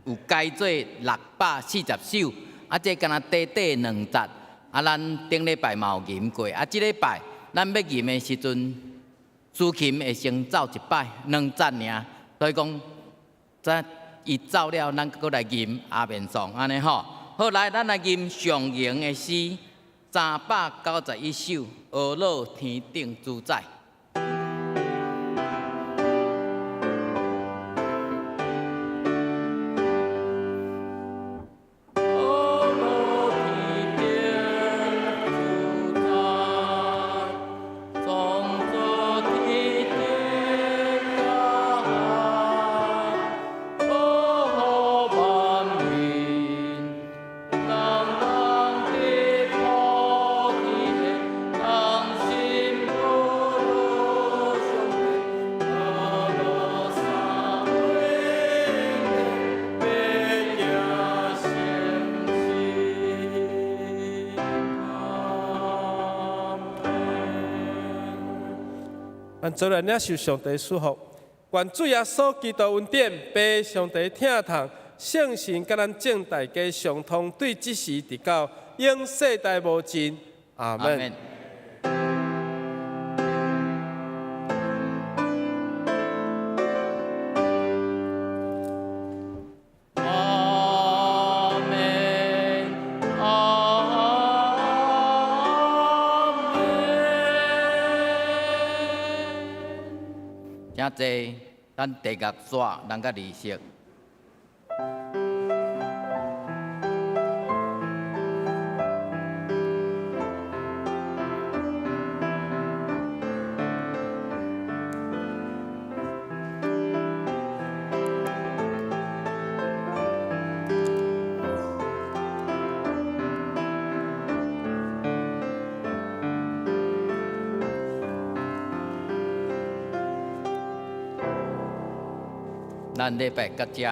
有改做640首，啊，這敢若短短兩節，啊，咱頂禮拜嘛有吟過，啊，這禮拜咱欲吟的時陣，司琴會先奏一擺，兩節爾，所以講，這伊奏了，咱閣來吟阿面頌，按呢吼。好，來，咱來吟上榮的詩，391首，阿樂天頂主宰。阿樂天頂主宰，創造天地甲海，保護萬民，人人伫菩提的，同心保羅上帝，阿樂三位的，欲行聖事。阿門。咱做來領受上帝祝福，願主耶穌基督恩典、父上帝疼痛、聖神佮咱眾大家相通，對這時直到永世代無盡。阿門。阿門。阿門，阿門。請坐，咱地樂煞，咱較離席。咱禮拜到遮。